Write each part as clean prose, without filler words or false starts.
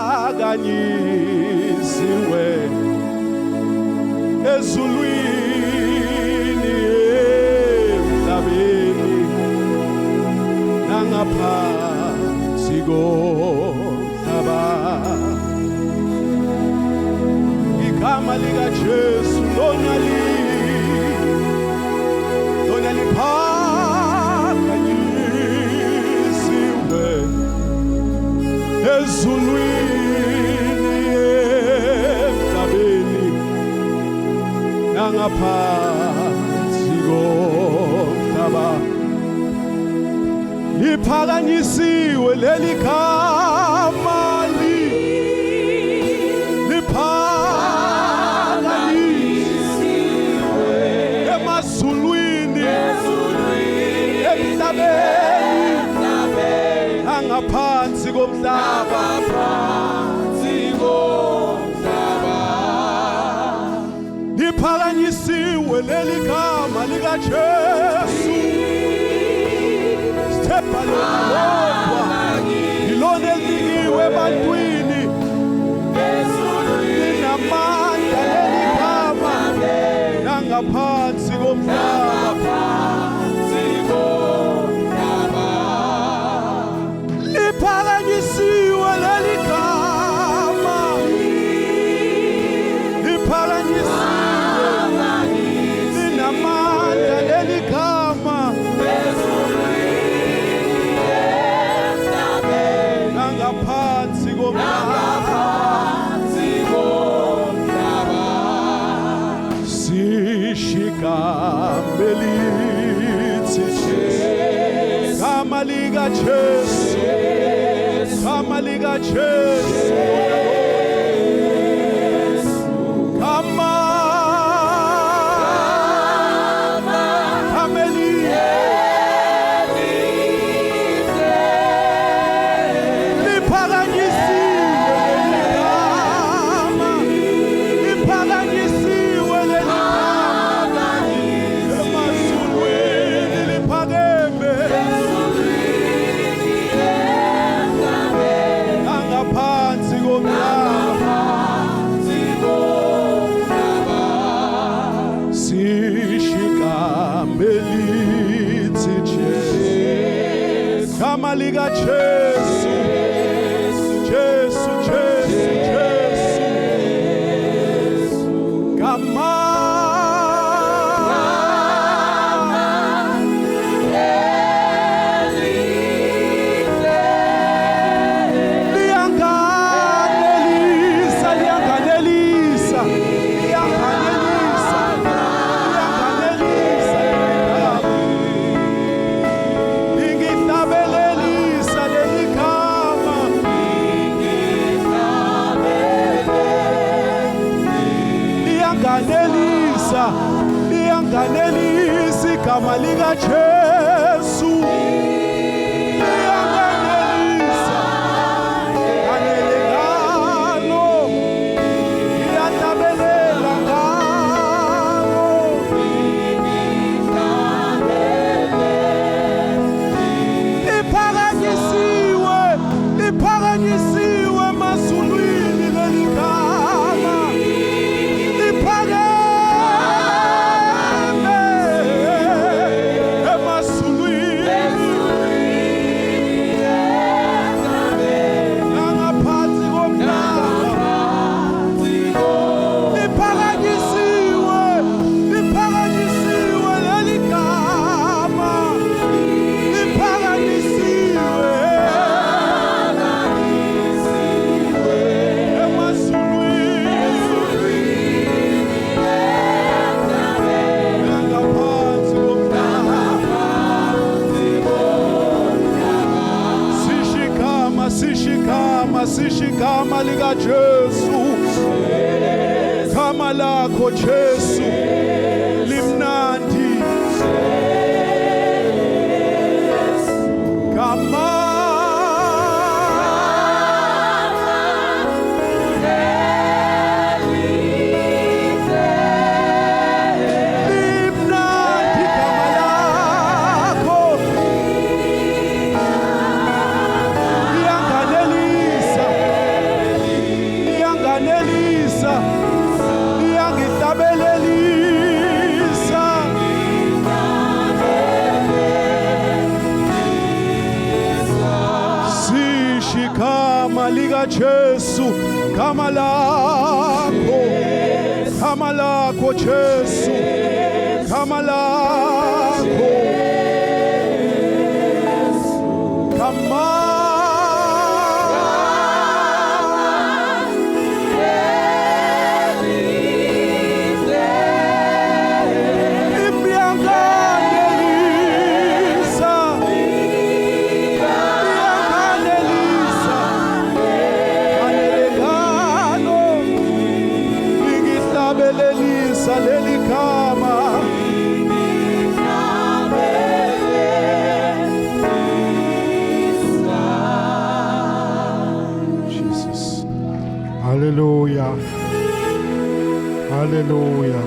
Liphakanyisiwe ezulwini, emhlabeni, nangaphansi komhlaba. Igama likaJesu lona lona liphakanyisiwe ezulwini, emhlabeni, nangaphansi komhlaba. Liphakanyisiwe leli gama, liphakanyisiwe emazulwini, emhlabeni, nangaphansi komhlaba. Liphakanyisiwe leli gama likaJesu. Sithemba lona lodwa, yilona elinikiwe ebantwini, linamandla leli gama nangaphansi komhlaba. Liphakanyisiwe leli gama, liphakanyisiwe, linamandla leli gama nangaphansi komhlaba. Sisho igama elithi Jesu, gama likaJesu, gama likaJesu, gama, gama elihle. Liphakanyisiwe leli gama, liphakanyisiwe leli gama emazulwini, liphakeme nangaphansi komhlaba. Sisho igama elithi Jesu, gama likaJesu, Jesu, Jesu, Jesu, gama. Liyanganelisa, liyanganelisa, liyanganelisa, liyanganelisa leli gama. Lingihlabelelisa leli gama. Liyanganelisa, liyanganelisa igama likaJesu. Liyanganelisa, nganele ngalo, ngiyahlabelela ngalo. Liphakanyisiwe, liphakanyisiwe emazulwini leli gama, liphakeme emazulwini nangaphansi komhlaba. Liphakanyisiwe, liphakanyisiwe leli gama, liphakanyisiwe emazulwini nangaphansi komhlaba. Sisho igama, sisho igama, sisho igama likaJesu. Gama lakho Jesu limnandi, gama. Limnandi igama lakho, liyanganelisa. Shikama lika Jesu, gama lakho, gama lakho Jesu, gama lakho, gama. Iyanganelisa, iyanganelisa, anelekano lingihlabelelisa leli gama. Jesus. Hallelujah. Hallelujah.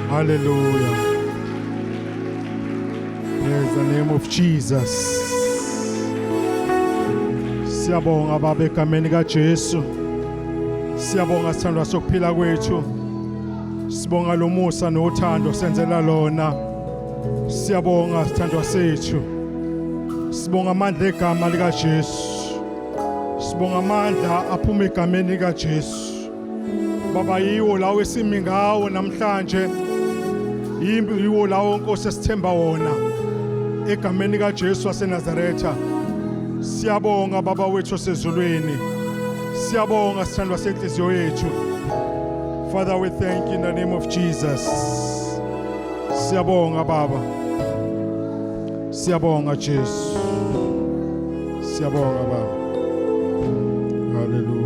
Hallelujah. Praise the name of Jesus. Siyabonga Baba egameni kaJesu. Siyabonga sithandwa sokuphila kwethu. Sibonga lo musa nothando senzela lona. Siyabonga sithandwa sethu. Sibonga amandla egama likaJesu. Sibonga amandla aphuma egameni likaJesu. Baba, yiwo lawo esimi ngawo namhlanje. Yiwo lawo Nkosi esithemba wona. Egameni likaJesu waseNazaretha. Siyabonga Baba wethu osezulwini. Siyabonga sithandwa senhliziyo yethu. Father, we thank you in the name of Jesus. Siyabonga Baba. Siyabonga Jesu. Siyabonga Baba. Hallelujah.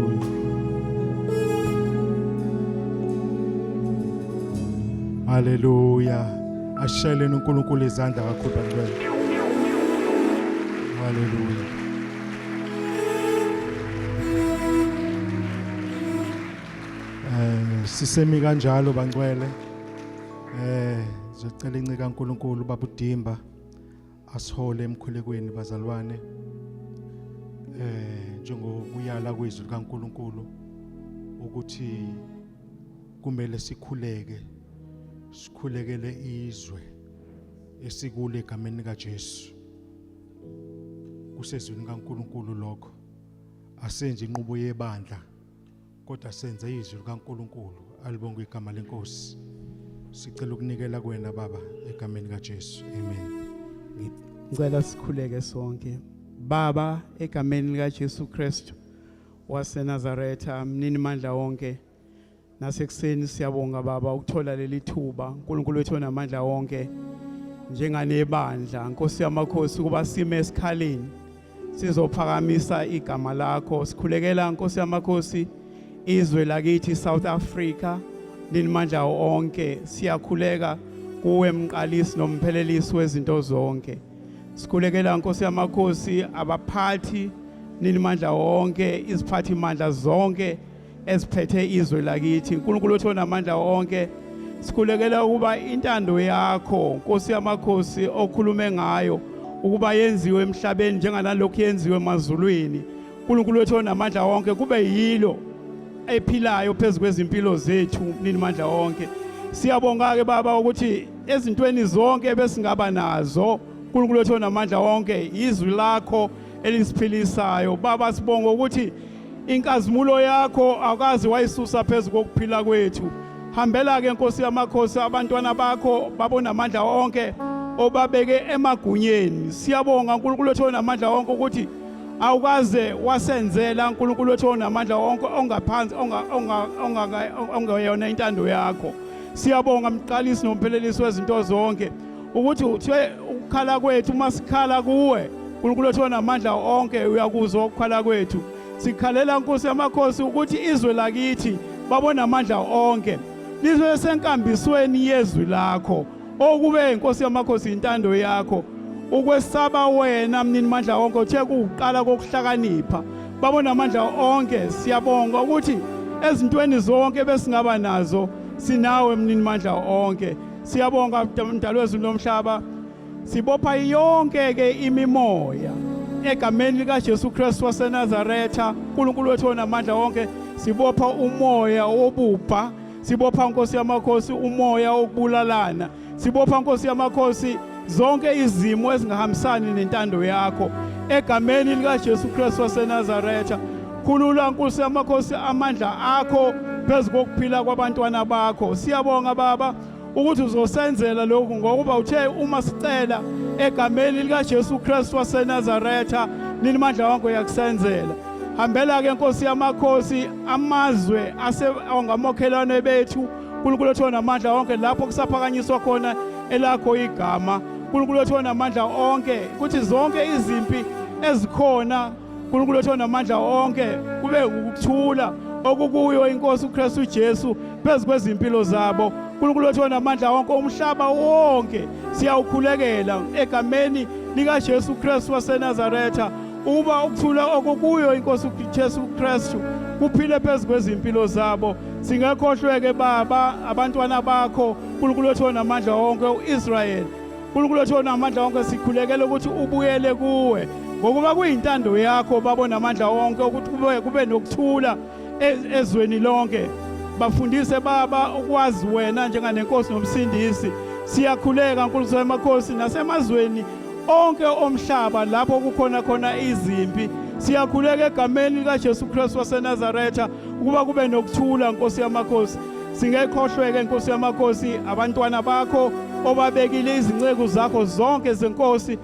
Hallelujah. Ashayeleni uNkulunkulu izandla kakhulu, bangcwele. Hallelujah. Sisemi kanjalo, bangcwele. Sizocela inceku kaNkulunkulu Baba uDimba asihole emkhulekweni, bazalwane. Njengokuyala kwezwi likaNkulunkulu ukuthi kumele sikhuleke, sikhulekele izwe esikulo egameni likaJesu. Kusezwini kaNkulunkulu lokho. Asenze inqubo yebandla, kodwa senze izwi likaNkulunkulu. Alibongwe igama lenkosi. Sicela ukunikela kuwena Baba egameni kaJesu. Amen. Ngicela sikhuleke sonke. Baba, egameni lika Jesu Kristu waseNazaretha, mnini mandla wonke. Nasekuseni siyabonga Baba ukuthola leli thuba. uNkulunkulu wethu onamandla wonke, njengane ebandla, Nkosi yamakhosi, kuba sime esikhaleni sizophakamisa igama lakho. Sikhulekela, Nkosi yamakhosi, izwe lakithi South Africa. Ninimandla onke, siyakhuleka kuwe mqalisi nomphelelisi wezinto zonke. Sikhulekela, Nkosi yamakhosi, abaphathi, ninimandla wonke, iziphathi mandla zonke eziphethe izwe lakithi. uNkulunkulu wethu onamandla onke, sikhulekela ukuba intando yakho, Nkosi yamakhosi, okhulume ngayo ukuba yenziwe emhlabeni njenganalokhu yenziwe emazulwini, uNkulunkulu wethu onamandla wonke, kube yilo ephilayo phezu kwezimpilo zethu, nini mandla wonke. Siyabonga ke Baba ukuthi ezintweni zonke besingaba nazo, uNkulunkulu wethu onamandla wonke, izwi lakho elisiphilisayo. Baba, sibonga ukuthi inkazimulo yakho akazi wayisusa phezu kokuphila kwethu. Hambela ke, Nkosi yamakhosi, abantwana bakho babonamandla onke obabeke emagunyeni. Siyabonga, uNkulunkulu wethu onamandla wonke, ukuthi awukaze wasenzela, uNkulunkulu wethu onamandla wonke, ongaphansi ongeyona intando yakho. Siyabonga, mqalisi nomphelelisi wezinto zonke, ukuthi uthe ukukhala kwethu, uma sikhala kuwe, uNkulunkulu wethu onamandla onke, uyakuzwa ukukhala kwethu. Sikhalela, Nkosi yamakhosi, ukuthi izwe lakithi babona amandla onke lizwe senkambisweni yezwi lakho, okube, Inkosi yamakhosi, intando yakho. Ukwesaba wena, mnini mandla wonke, uthe kuqala kokuhlakanipha. Babona amandla onke, siyabonga ukuthi ezintweni zonke besingaba nazo sinawe, mnini mandla onke. Siyabonga, mdali wezulu nomhlaba. Sibopha yonke ke imimoya egameni likaJesu Kristu waseNazaretha. uNkulunkulu wethu onamandla wonke, sibopha umoya wobubha, sibopha, Nkosi yamakhosi, umoya wokubulalana, sibopha, Nkosi yamakhosi, zonke izimo ezingahambisani nentando yakho. egameni likaJesu Kristu waseNazaretha. Khulula Nkosi yamakhosi amandla akho phezu kokuphila kwabantwana bakho. Siyabonga Baba ukuthi uzosenzela lokhu ngokuba uthe uma sicela egameni likaJesu Kristu waseNazaretha nini mandla wonke uyakusenzela. Hambela ke Nkosi yamakhosi amazwe ase ongamokhelwane bethu uNkulunkulu wethu onamandla onke lapho kusaphakanyiswa khona elakho igama uNkulunkulu wethu onamandla onke kuthi zonke izimpi ezikhona uNkulunkulu wethu onamandla onke kube ukuthula okukuyo inkosi uKristu Jesu phezu kwezimpilo zabo uNkulunkulu wethu onamandla onke umhlaba wonke siyawukhulekela egameni likaJesu Kristu waseNazaretha ukuba ukuthula okukuyo inkosi uJesu Kristu kuphile phezu kwezimpilo zabo singekhohlweke baba abantwana bakho uNkulunkulu wethu onamandla wonke uIsrael uNkulunkulu wethu onamandla wonke sikhulekela ukuthi ubuyele kuwe ngokuba kuyintando yakho baba onamandla wonke ukuthi kube kube nokuthula ezweni lonke bafundise baba ukwazi wena njenganenkosi nomsindisi siyakhuleka nkulunkulu wamakhosi nasemazweni onke omhlaba lapho kukhona khona izimpi siyakhuleka egameni likaJesu Kristu waseNazaretha ukuba kube nokuthula Nkosi yamakhosi singekhohlweke Nkosi yamakhosi abantwana bakho obabekile izinceku zakho zonke zenkosi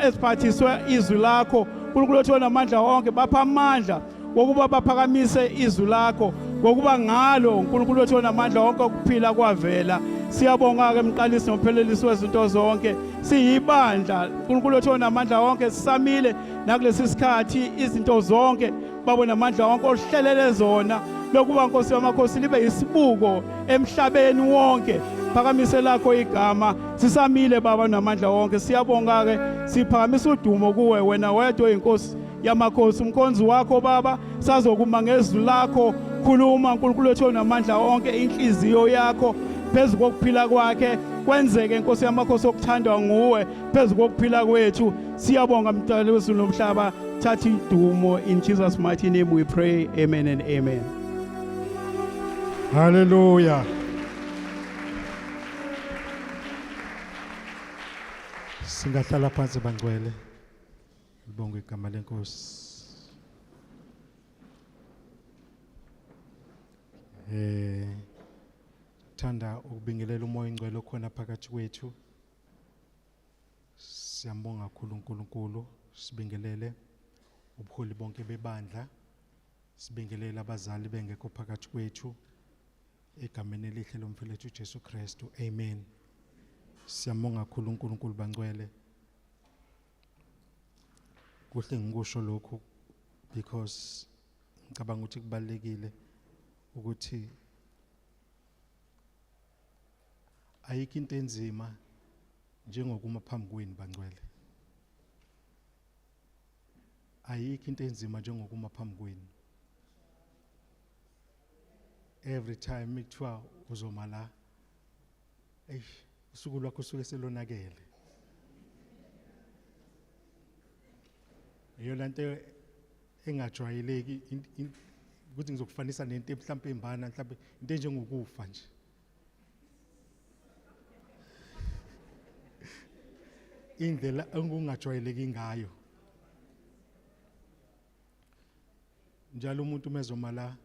eziphathiswe izwi lakho uNkulunkulu wethu onamandla onke bapha amandla wokuba baphakamise izwi lakho ngokuba ngalo uNkulunkulu wethu onamandla onke ukuphila kwavela siyabonga ke mqalisi nomphelelisi wezinto zonke siyibandla uNkulunkulu wethu onamandla onke sisamile nakulesi sikhathi izinto zonke babo namandla wonke ohlelele zona lokuba Nkosi yamakhosi libe yisibuko emhlabeni wonke phakamise lakho igama sisamile baba namandla wonke siyabonga ke siphakamisa udumo kuwe wena wedwa inkosi yamakhosi umkhonzi wakho baba sazokuma ngezwi lakho khuluma uNkulunkulu wethu onamandla onke inhliziyo yakho phezu kokuphila kwakhe kwenzeke inkosi yamakhosi okuthandwa nguwe phezu kokuphila kwethu siyabonga mdali wezulu nomhlaba thatha idumo in Jesus mighty name we pray amen and amen Hallelujah Singahlala phansi bangcwele Libonge igama lenkosi Eh thanda ukubingelela umoya ongcwele okhona phakathi kwethu Siyambonga kakhulu uNkulunkulu, sibingelele ubuholi bonke bebandla, sibingelele abazali bengekho phakathi kwethu egameni elihle lomfelethu uJesu Kristu. Amen. Siyambonga kakhulu uNkulunkulu bangcwele. Kuhle ngikusho lokhu because ngicabanga ukuthi kubalekile ukuthi Ayikho into enzima njengokuma phambi kwenu bangcwele. Ayikho into enzima njengokuma phambi kwenu. Every time kuthiwa uzoma la, eish, usuku lwakho usuke selonakele. Iyona nto engajwayeleki ukuthi ngizokufanisa nento mhlawumbe embana mhlawumbe into enjengokufa nje. Indlela engungajwayeleki ngayo njalo umuntu mezoma la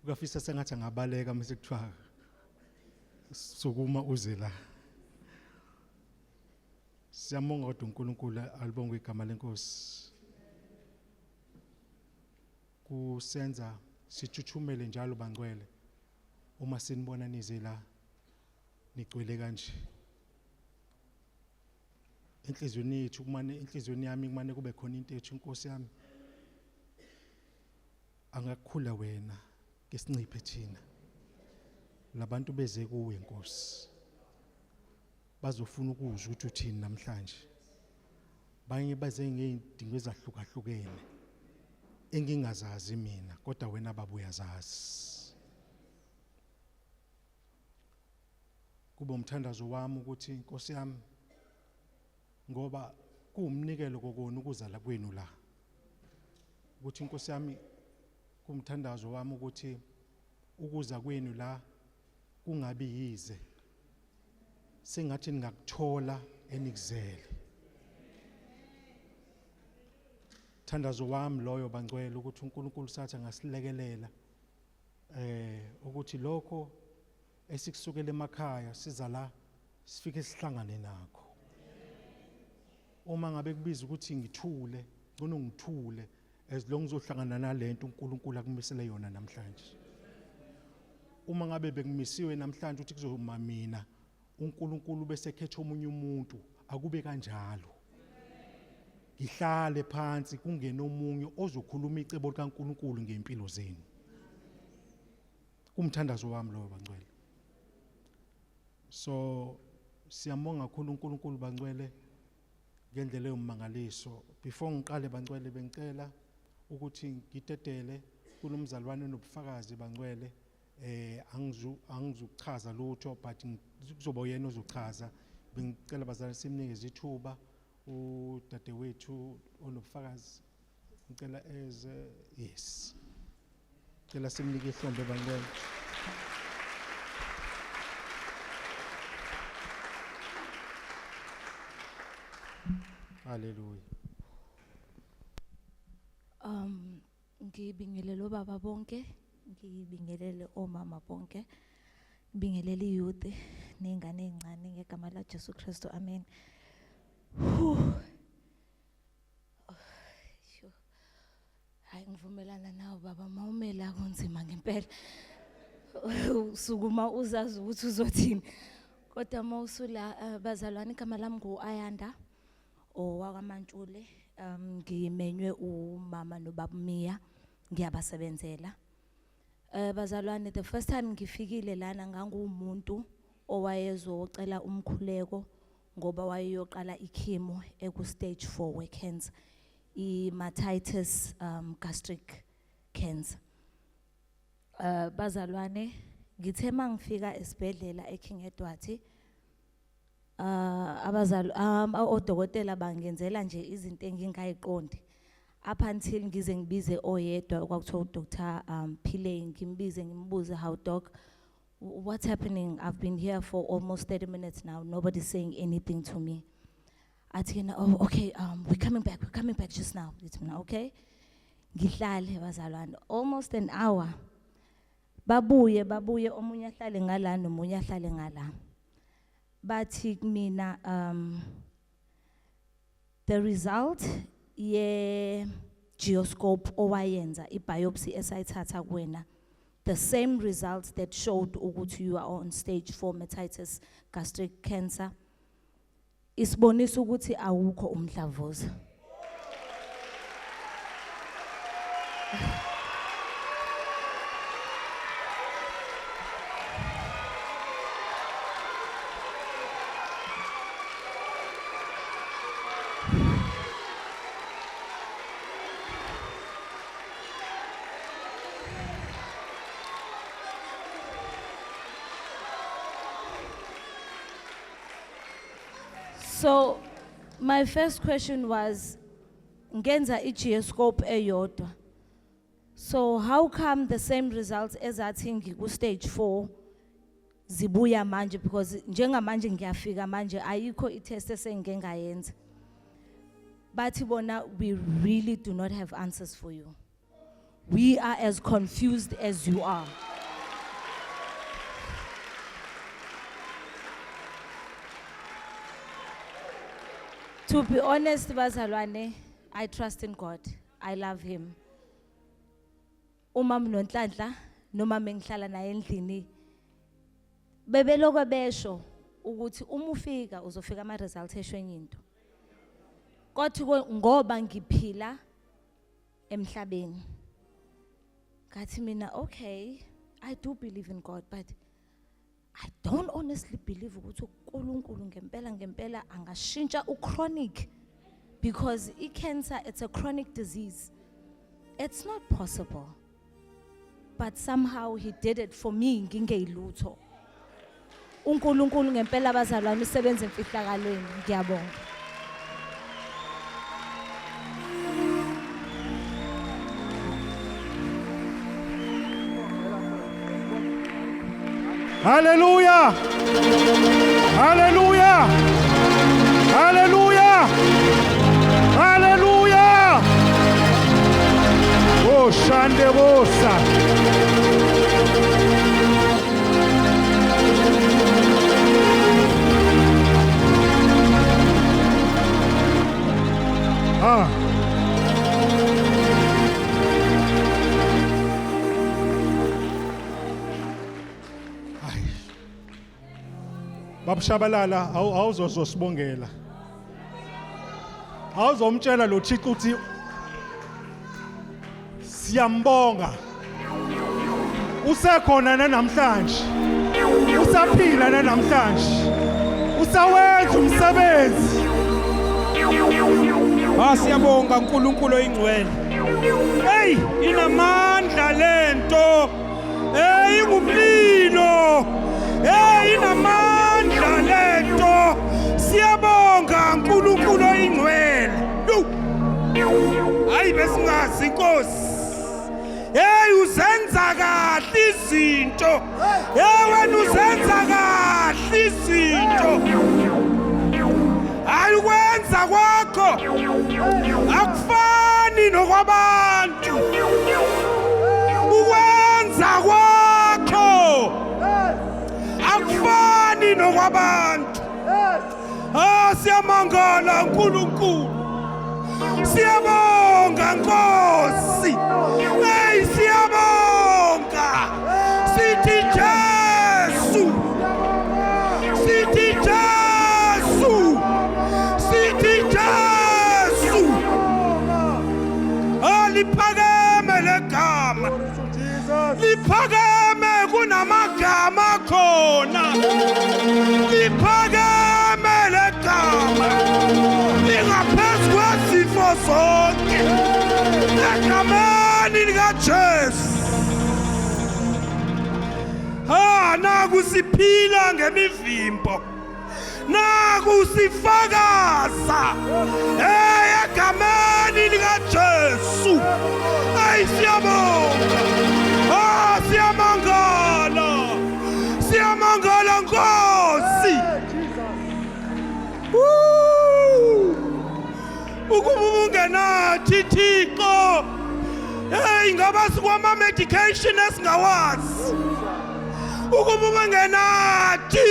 ukafisa sengathi angabaleka mase kuthiwa sukuma uze la. Siyambonga kodwa uNkulunkulu, alibongwe igama lenkosi kusenza sithuthumele njalo bangcwele uma sinibona nize la nigcwele kanje enhlizweni yethu kumane enhlizweni yami kumane kube khona into ethu inkosi yami angakukhula wena kesinciphe thina labantu beze kuwe Nkosi bazofuna ukuzwa ukuthi uthini namhlanje banye baze ngey'dingo ezahlukahlukene engingazazi mina kodwa wena baba uyazazi kube umthandazo wami ukuthi inkosi yami ngoba kuwumnikelo kokona ukuza la kwenu la ukuthi inkosi yami kumthandazo wami ukuthi ukuza kwenu la kungabi yize sengathi ningakuthola enikuzele. Thandazo wami loyo bangcwele ukuthi uNkulunkulu sathi angasilekelela ukuthi lokho esikusukela emakhaya siza la sifike sihlangane nakho. Uma ngabe kubiza ukuthi ngithule, ngcono ngithule as long ngizohlangana nalento uNkulunkulu akumisele yona namhlanje. Uma ngabe bekumisiwe namhlanje ukuthi kuzoma mina, uNkulunkulu bese khetha omunye umuntu, akube kanjalo. Ngihlale phansi kungene omunye ozokhuluma icebo likaNkulunkulu ngempilo zenu. Kumthandazo wami loyo bangcwele. So siyambonga kakhulu uNkulunkulu bangcwele ngendlela eyomangaliso. Before ngiqale bangcwele, bengicela ukuthi ngidedele kunomzalwane onobufakazi bangcwele. Angizukuchaza lutho, but kuzoba uyena ozochaza. Bengicela bazalwane simnikeze ithuba udadewethu onobufakazi. Ngicela eze, yes. Ngicela simnike ihlombe bangcwele. Hallelujah. Ngibingelele obaba bonke, ngibingelele omama bonke, ngibingelele iyouth nezingane ezincane ngegama la Jesu Kristu, amen. Hayi, ngivumelana nawe baba, mawumela kunzima ngempela. Usukuma uzazi ukuthi uzothini. Kodwa mawusula, bazalwane, igama lami ngu-Ayanda owakaMantshule. Ngimenywe umama nobaba Miya, ngiyabasebenzela. Bazalwane, the first time ngifikile lana ngangumuntu owayezocela umkhuleko ngoba wayeyoqala ichemo eku stage 4 we cancer, i-metastasis, gastric cancer. Bazalwane, ngithe mangifika esibhedlela eKing Edward, abazali, odokotela bangenzela nje izinto engingayiqondi up until ngize ngibize oyedwa okwakuthiwa uDr Pillay, ngimbize ngimbuze, "How doc, what's happening? I've been here for almost 30 minutes now, nobody's saying anything to me." Athi yena, "Oh okay, we're coming back, we're coming back just now." Ngithi mina, "Okay." Ngihlale bazalwane almost an hour, babuye babuye, omunye ahlale ngala nomunye ahlale ngala. Bathi kumina, the result ye geoscope owayenza, i-biopsy esayithatha kuwena, the same results that showed ukuthi you are on stage 4 metastasis gastric cancer, isibonisa ukuthi awukho umdlavuza. So my first question was, ngenza i-geoscope eyodwa, so how come the same results ezathi ngiku stage 4 zibuya manje? Because njengamanje ngiyafika manje, ayikho i-test esengike ngayenza. Bathi bona, "We really do not have answers for you. We are as confused as you are." To be honest bazalwane, I trust in God, I love him. Uma mnonhlanhla noma mengihlala naye endlini, bebeloko besho ukuthi uma ufika uzofika ama results esho enye into. Kodwa ngoba ngiphila emhlabeni, ngathi mina, okay, I do believe in God, but I don't honestly believe ukuthi uNkulunkulu ngempela ngempela angashintsha uchronic, because i-cancer, it's a chronic disease, it's not possible. But somehow he did it for me ngingeyilutho. uNkulunkulu ngempela bazalwane usebenza emfihlakalweni. Ngiyabonga. Hallelujah! Hallelujah! Hallelujah! Hallelujah! Mandebosa. Ah. Ay. Babushabalala awuzozosibongela. Awuzomtshela lo Thixo uthi siyambonga. Usekhona namhlanje. Usaphila namhlanje. Usawenza umsebenzi. Ah siyabonga uNkulunkulu oyingcwele. Hey inamandla lento. Hey ingumlilo. Hey inamandla lento. Siyabonga uNkulunkulu oyingcwele. Hayi besingazi inkosi. Hey uzenza kahle izinto. Hey wena uzenza kahle izinto. Hayi ukwenza kwakho akufani nokwabantu. Ukwenza kwakho akufani nokwabantu. Ah siyamangala uNkulunkulu. Siyabonga Nkosi. Hey siyabonga. Sithi Jesu. Sithi Jesu. Sithi Jesu. Aliphakeme legama. Liphakeme kunamagama khona. Liphakeme legama. Lingaphezu kwezifo zonke. Egameni likaJesu. Ah, naku siphila ngemivimbo. Naku sifakaza. Hey, egameni likaJesu. Hey, siyabonga. Ah, siyamangala. Siyamangala Nkosi. Woo! Ukuba ubungenathi Thixo. Hey, ngaba sikwama medication esingawazi. Ukuba ubungenathi.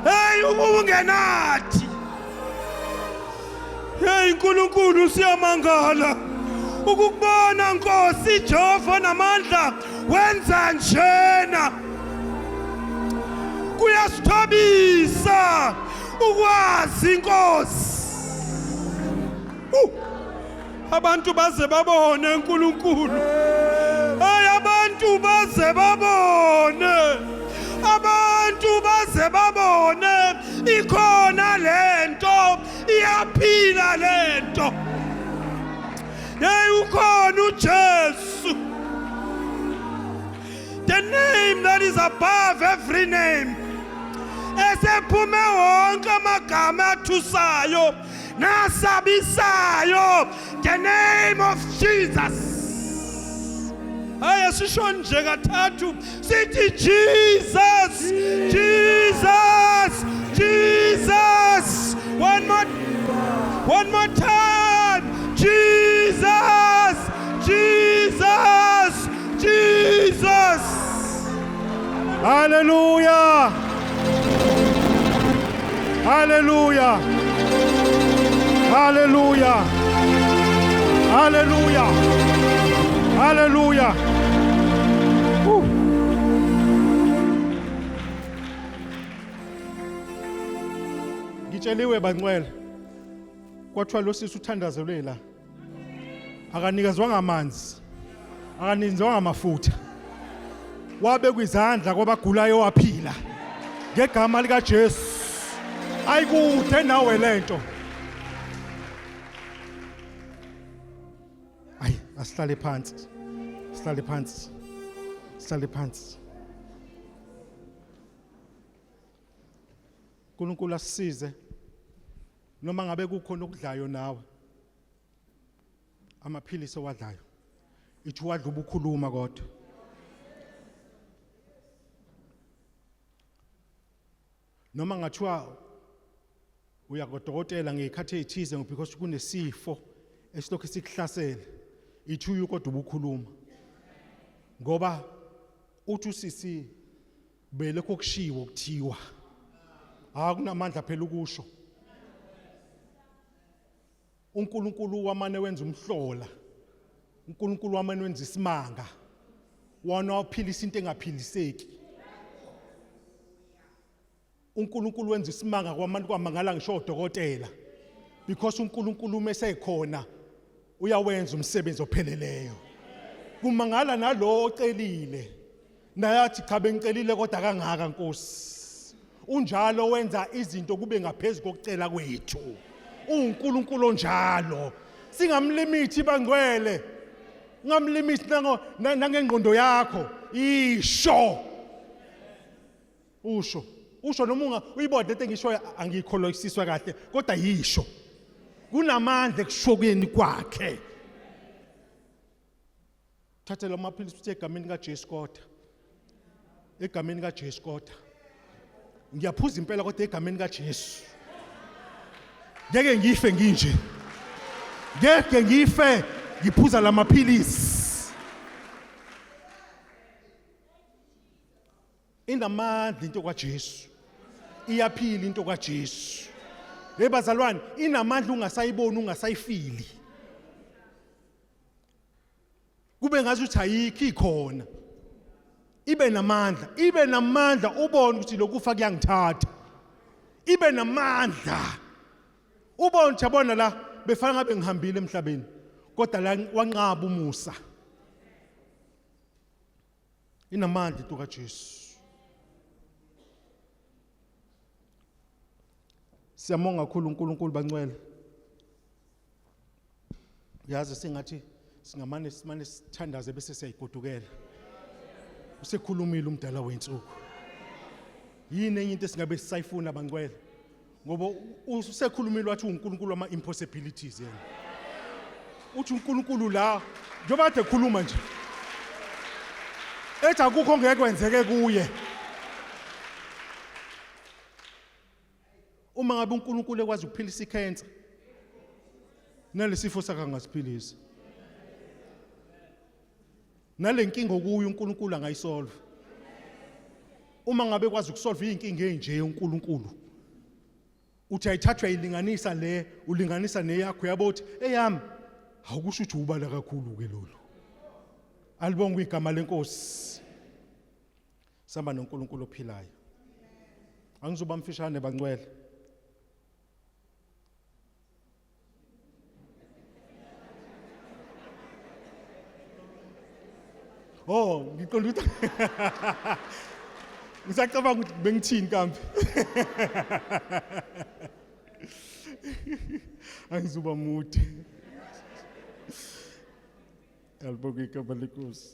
Hey, ukuba ubungenathi. Hey uNkulunkulu siyamangala. Ukukubona Nkosi Jehova namandla wenza njena. Kuyasithabisa ukwazi Nkosi. Abantu baze babone uNkulunkulu. Hey abantu baze babone. Abantu baze babone ikhona lento iyaphila lento. Hey ukhona uJesu. The name that is above every name. Esephume wonke amagama athusayo nasabisayo. The name of Jesus. Hayi asisho nje kathathu sithi Jesus, Jesus, Jesus. One more time. Jesus, Jesus, Jesus. Hallelujah. Hallelujah. Hallelujah. Hallelujah. Hallelujah. Ngitsheliwe bangcwele. Kwathiwa lo sisi uthandazelwe la. Akanikezwanga amanzi. Akanikezwanga amafutha. Wabekwa izandla kwabagulayo waphila. Ngegama lika Jesu. Ayikude nawe lento. Ayi, asihlale phansi. Sihlale phansi. Sihlale phansi. uNkulunkulu asisize. Noma ngabe kukhona okudlayo nawe. Amaphilisi owadlayo. Ithi wadla ubukhuluma kodwa. Noma ngathiwa uya kodokotela ngezikhathi ezithize because kunesifo esilokhu sikuhlasele. Ithuyu kodwa ubukhuluma. Ngoba uthi usisi belokho kushiwo kuthiwa. Akunamandla phela ukusho. uNkulunkulu wamane wenza umhlola. uNkulunkulu wamane wenza isimanga. Wana waphilisa into engaphiliseki. uNkulunkulu wenza isimanga kwabantu kwamangala ngisho odokotela because uNkulunkulu uma esekhona uyawenza umsebenzi opheleleyo kumangala nalowo ocelile naye athi cha bengicelile kodwa kangaka Nkosi unjalo wenza izinto kube ngaphezulu kokucela kwethu uNkulunkulu onjalo singamlimithi bangcwele ungamlimithi nangengqondo yakho isho Usho, usho noma unga uyibona lento engishoyo angiyikholosiswa kahle kodwa yisho. Kunamandla ekushokeni kwakhe. Thatha lamaphilisi uthi egameni kaJesu kodwa. Egameni kaJesu kodwa. Ngiyaphuza impela kodwa egameni kaJesu. Ngeke ngife nginje. Ngeke ngife ngiphuza lamaphilisi. Inamandla into kaJesu. Iyaphila into kaJesu. Hey bazalwane, inamandla ungasayiboni ungasayifili. Kube ngathi uthi ayikho ikhona. Ibe namandla, ibe namandla ubone ukuthi lokufa kuyangithatha. Ibe namandla. Ubone ukuthi yabona la befana ngabe ngihambile emhlabeni. Kodwa la wanqaba umusa. Inamandla into kaJesu. Siyabonga kakhulu uNkulunkulu bancwele. Yazi sengathi singamane simane sithandaze bese siyayigodukela. Usekhulumile umdala wensuku. Yini enye into esingabe sisayifuna bangcwele? Ngoba usekhulumile wathi uNkulunkulu wama impossibilities yena. Uthi uNkulunkulu la njengoba kade ekhuluma nje. Ethi akukho ngeke kwenzeke kuye. Uma ngabe uNkulunkulu ekwazi ukuphilisa icancer nalesifo sakhe angasiphilisa. Nalenkinga okuyo uNkulunkulu angayisolve. Uma ngabe kwazi ukusolve izinkinga ezinje uNkulunkulu. Uthi ayithathwa ayilinganisa le, ulinganisa neyakho yabo uthi eyami awukusho ukuthi ubala kakhulu ke lolu. Alibongwe igama lenkosi. Samba noNkulunkulu ophilayo. Angizoba mfishane bangcwele. Oh, ngiqonda ukuthi ngisacabanga ukuthi bengithini kambe. Angizuba mude. Alibonge igama lenkosi.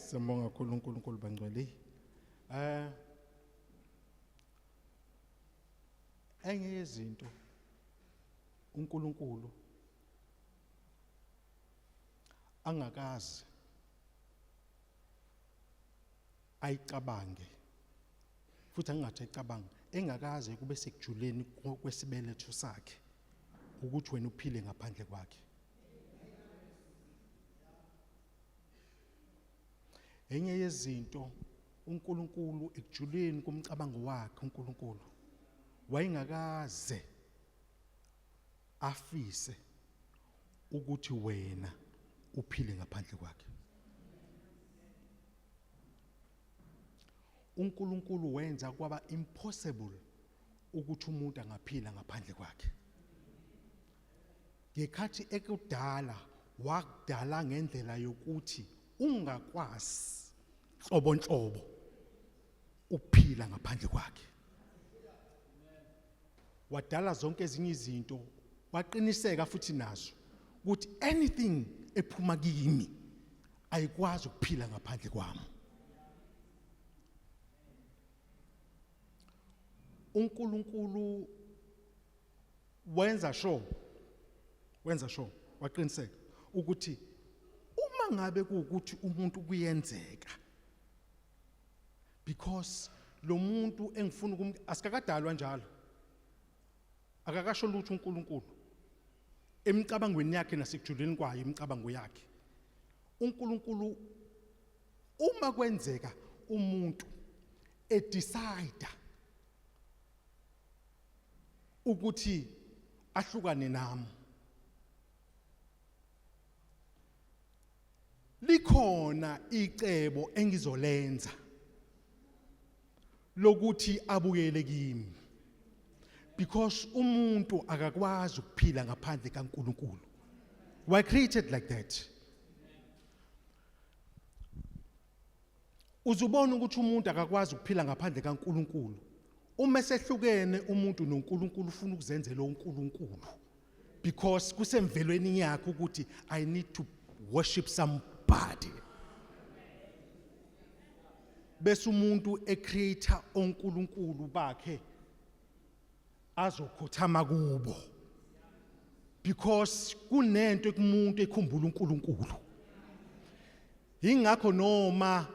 Siyambonga kakhulu uNkulunkulu bangcwele. Eh Enye yezinto uNkulunkulu angakaze ayicabange futhi angingathi ayicabange engakaze kube sekujuleni kwesibeletho sakhe ukuthi wena uphile ngaphandle kwakhe. Enye yezinto uNkulunkulu ekujuleni komcabango wakhe uNkulunkulu wayengakaze afise ukuthi wena uphile ngaphandle kwakhe. uNkulunkulu wenza kwaba impossible ukuthi umuntu angaphila ngaphandle kwakhe. Ngekhathi ekudala wakudala ngendlela yokuthi ungakwazi nhlobo ukuphila ngaphandle kwakhe. Wadala zonke ezinye izinto waqiniseka futhi nazo ukuthi anything ephuma kimi ayikwazi ukuphila ngaphandle kwami. uNkulunkulu wenza sure wenza sure waqiniseka ukuthi uma ngabe kuwukuthi umuntu kuyenzeka because lo muntu engifuna ukum asikakadalwa njalo akakasho lutho uNkulunkulu emicabangweni yakhe nasekujuleni kwayo imicabango yakhe. uNkulunkulu uma kwenzeka umuntu edecide ukuthi ahlukane nami, likhona icebo engizolenza lokuthi abuyele kimi, because umuntu akakwazi ukuphila ngaphandle kaNkulunkulu. We are created like that. Uzubona ukuthi umuntu akakwazi ukuphila ngaphandle kaNkulunkulu uma sehlukene umuntu noNkulunkulu, ufuna ukuzenzela uNkulunkulu, because kusemvelweni yakhe ukuthi I need to worship somebody. Bese umuntu ecreate onkulunkulu bakhe azokhothama kubo, because kunento kumuntu ekhumbula uNkulunkulu. Ingakho noma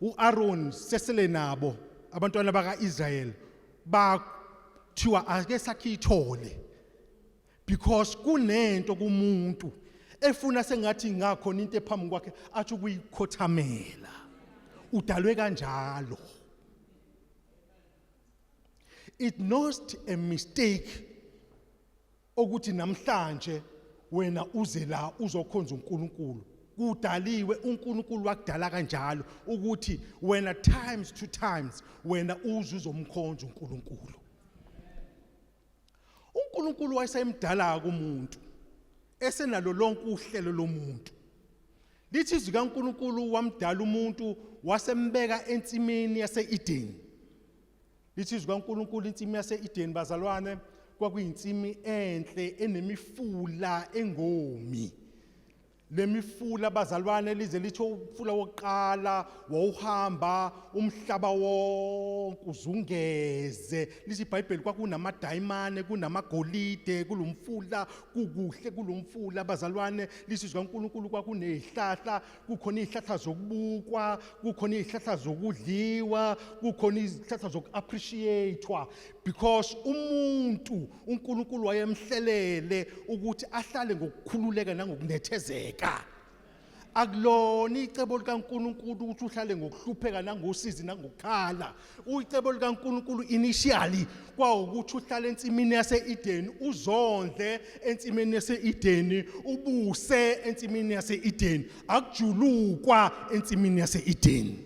uAaron sesele nabo abantwana bakaIsrael, bathiwa ake sakhe ithole, because kunento kumuntu efuna sengathi ngakhona into ephambi kwakhe athi ukuyikhothamela. Udalwe kanjalo. It not a mistake ukuthi namhlanje wena uze la uzokhonza uNkulunkulu. Kudaliwe, uNkulunkulu wakudala kanjalo ukuthi wena times to times wena uze uzomkhonza uNkulunkulu. uNkulunkulu wayesemdala kumuntu esenalo lonke uhlelo lomuntu. Lithi izwi kaNkulunkulu wamdala umuntu, wasembeka ensimini yase-Eden. Lithi izwi kaNkulunkulu insimi yase-Eden, bazalwane, kwakuyinsimi enhle enemifula engomi. Lemifula, bazalwane, lize litho umfula wokuqala wawuhamba umhlaba wonke uzungeze. Lithi iBhayibheli kwakunamadayimane, kunamagolide kulomfula, kukuhle kulomfula, bazalwane. Lithi izwi kaNkulunkulu kwakunezihlahla, kukhona izihlahla zokubukwa, kukhona izihlahla zokudliwa, kukhona izihlahla zoku-appreciate-wa, because umuntu uNkulunkulu wayemhlelele ukuthi ahlale ngokukhululeka nangokunethezeka. Akulona icebo likaNkulunkulu ukuthi uhlale ngokuhlupheka nangosizi nangokukhala. Icebo likaNkulunkulu initially kwawukuthi uhlale ensimini yase-Eden, uzondle ensimini yase-Eden, ubuse ensimini yase-Eden. Akujulukwa ensimini yase-Eden.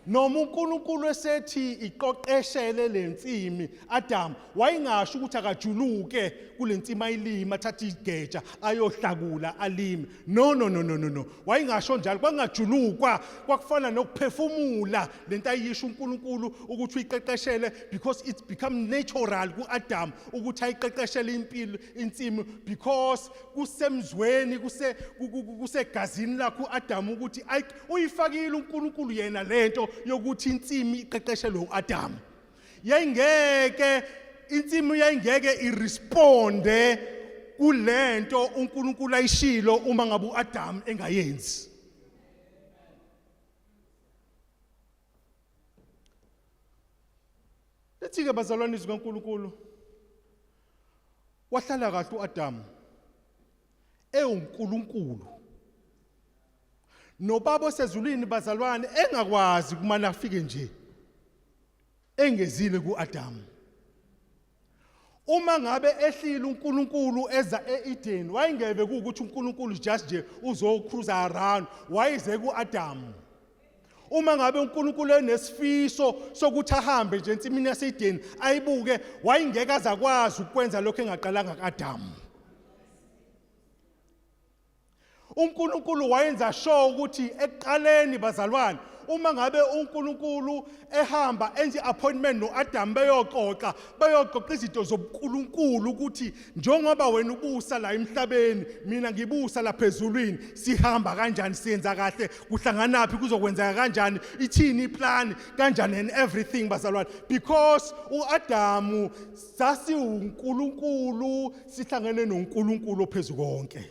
Noma uNkulunkulu esethi iqoqeshele lensimi Adam, wayengasho ukuthi akajuluke kulensimi ayilima, athathe igeja ayohlakula alime. No, no, no, no, no, no, wayengasho njalo. Kwangajulukwa, kwakufana nokuphefumula lento ayisho uNkulunkulu ukuthi uyiqeqeshele, because it's become natural kuAdam ukuthi ayiqeqeshele impilo insimi, because kusemzweni, kuse kusegazini lakho uAdam ukuthi uyifakile uNkulunkulu yena lento yokuthi insimi iqeqeshelwe uAdam. Yayingeke insimi, yayingeke iresponde kulento uNkulunkulu ayishilo uma ngabe uAdam engayenzi. Lithi ke, bazalwane, izwi kaNkulunkulu wahlala kahle uAdam ewuNkulunkulu nobaba osezulwini, bazalwane, engakwazi kumane afike nje engezile kuAdam. Uma ngabe ehlile uNkulunkulu eza eEden, wayengeve kuukuthi uNkulunkulu just nje uzocruise around, wayeze kuAdam. Uma ngabe uNkulunkulu enesifiso sokuthi ahambe nje ensimini yaseEden ayibuke, wayengeke azakwazi ukwenza lokho engaqalanga kuAdam. uNkulunkulu wayenza sure ukuthi ekuqaleni, bazalwane, uma ngabe uNkulunkulu ehamba enze appointment noAdam, beyoxoxa izinto zobuNkulunkulu, ukuthi njengoba wena ubusa la emhlabeni, mina ngibusa lapha ezulwini, sihamba kanjani, siyenza kahle, kuhlanganaphi, kuzokwenzeka kanjani, ithini iplan kanjani and everything, bazalwane, because uAdamu sasiwuNkulunkulu sihlangene noNkulunkulu ophezulu konke.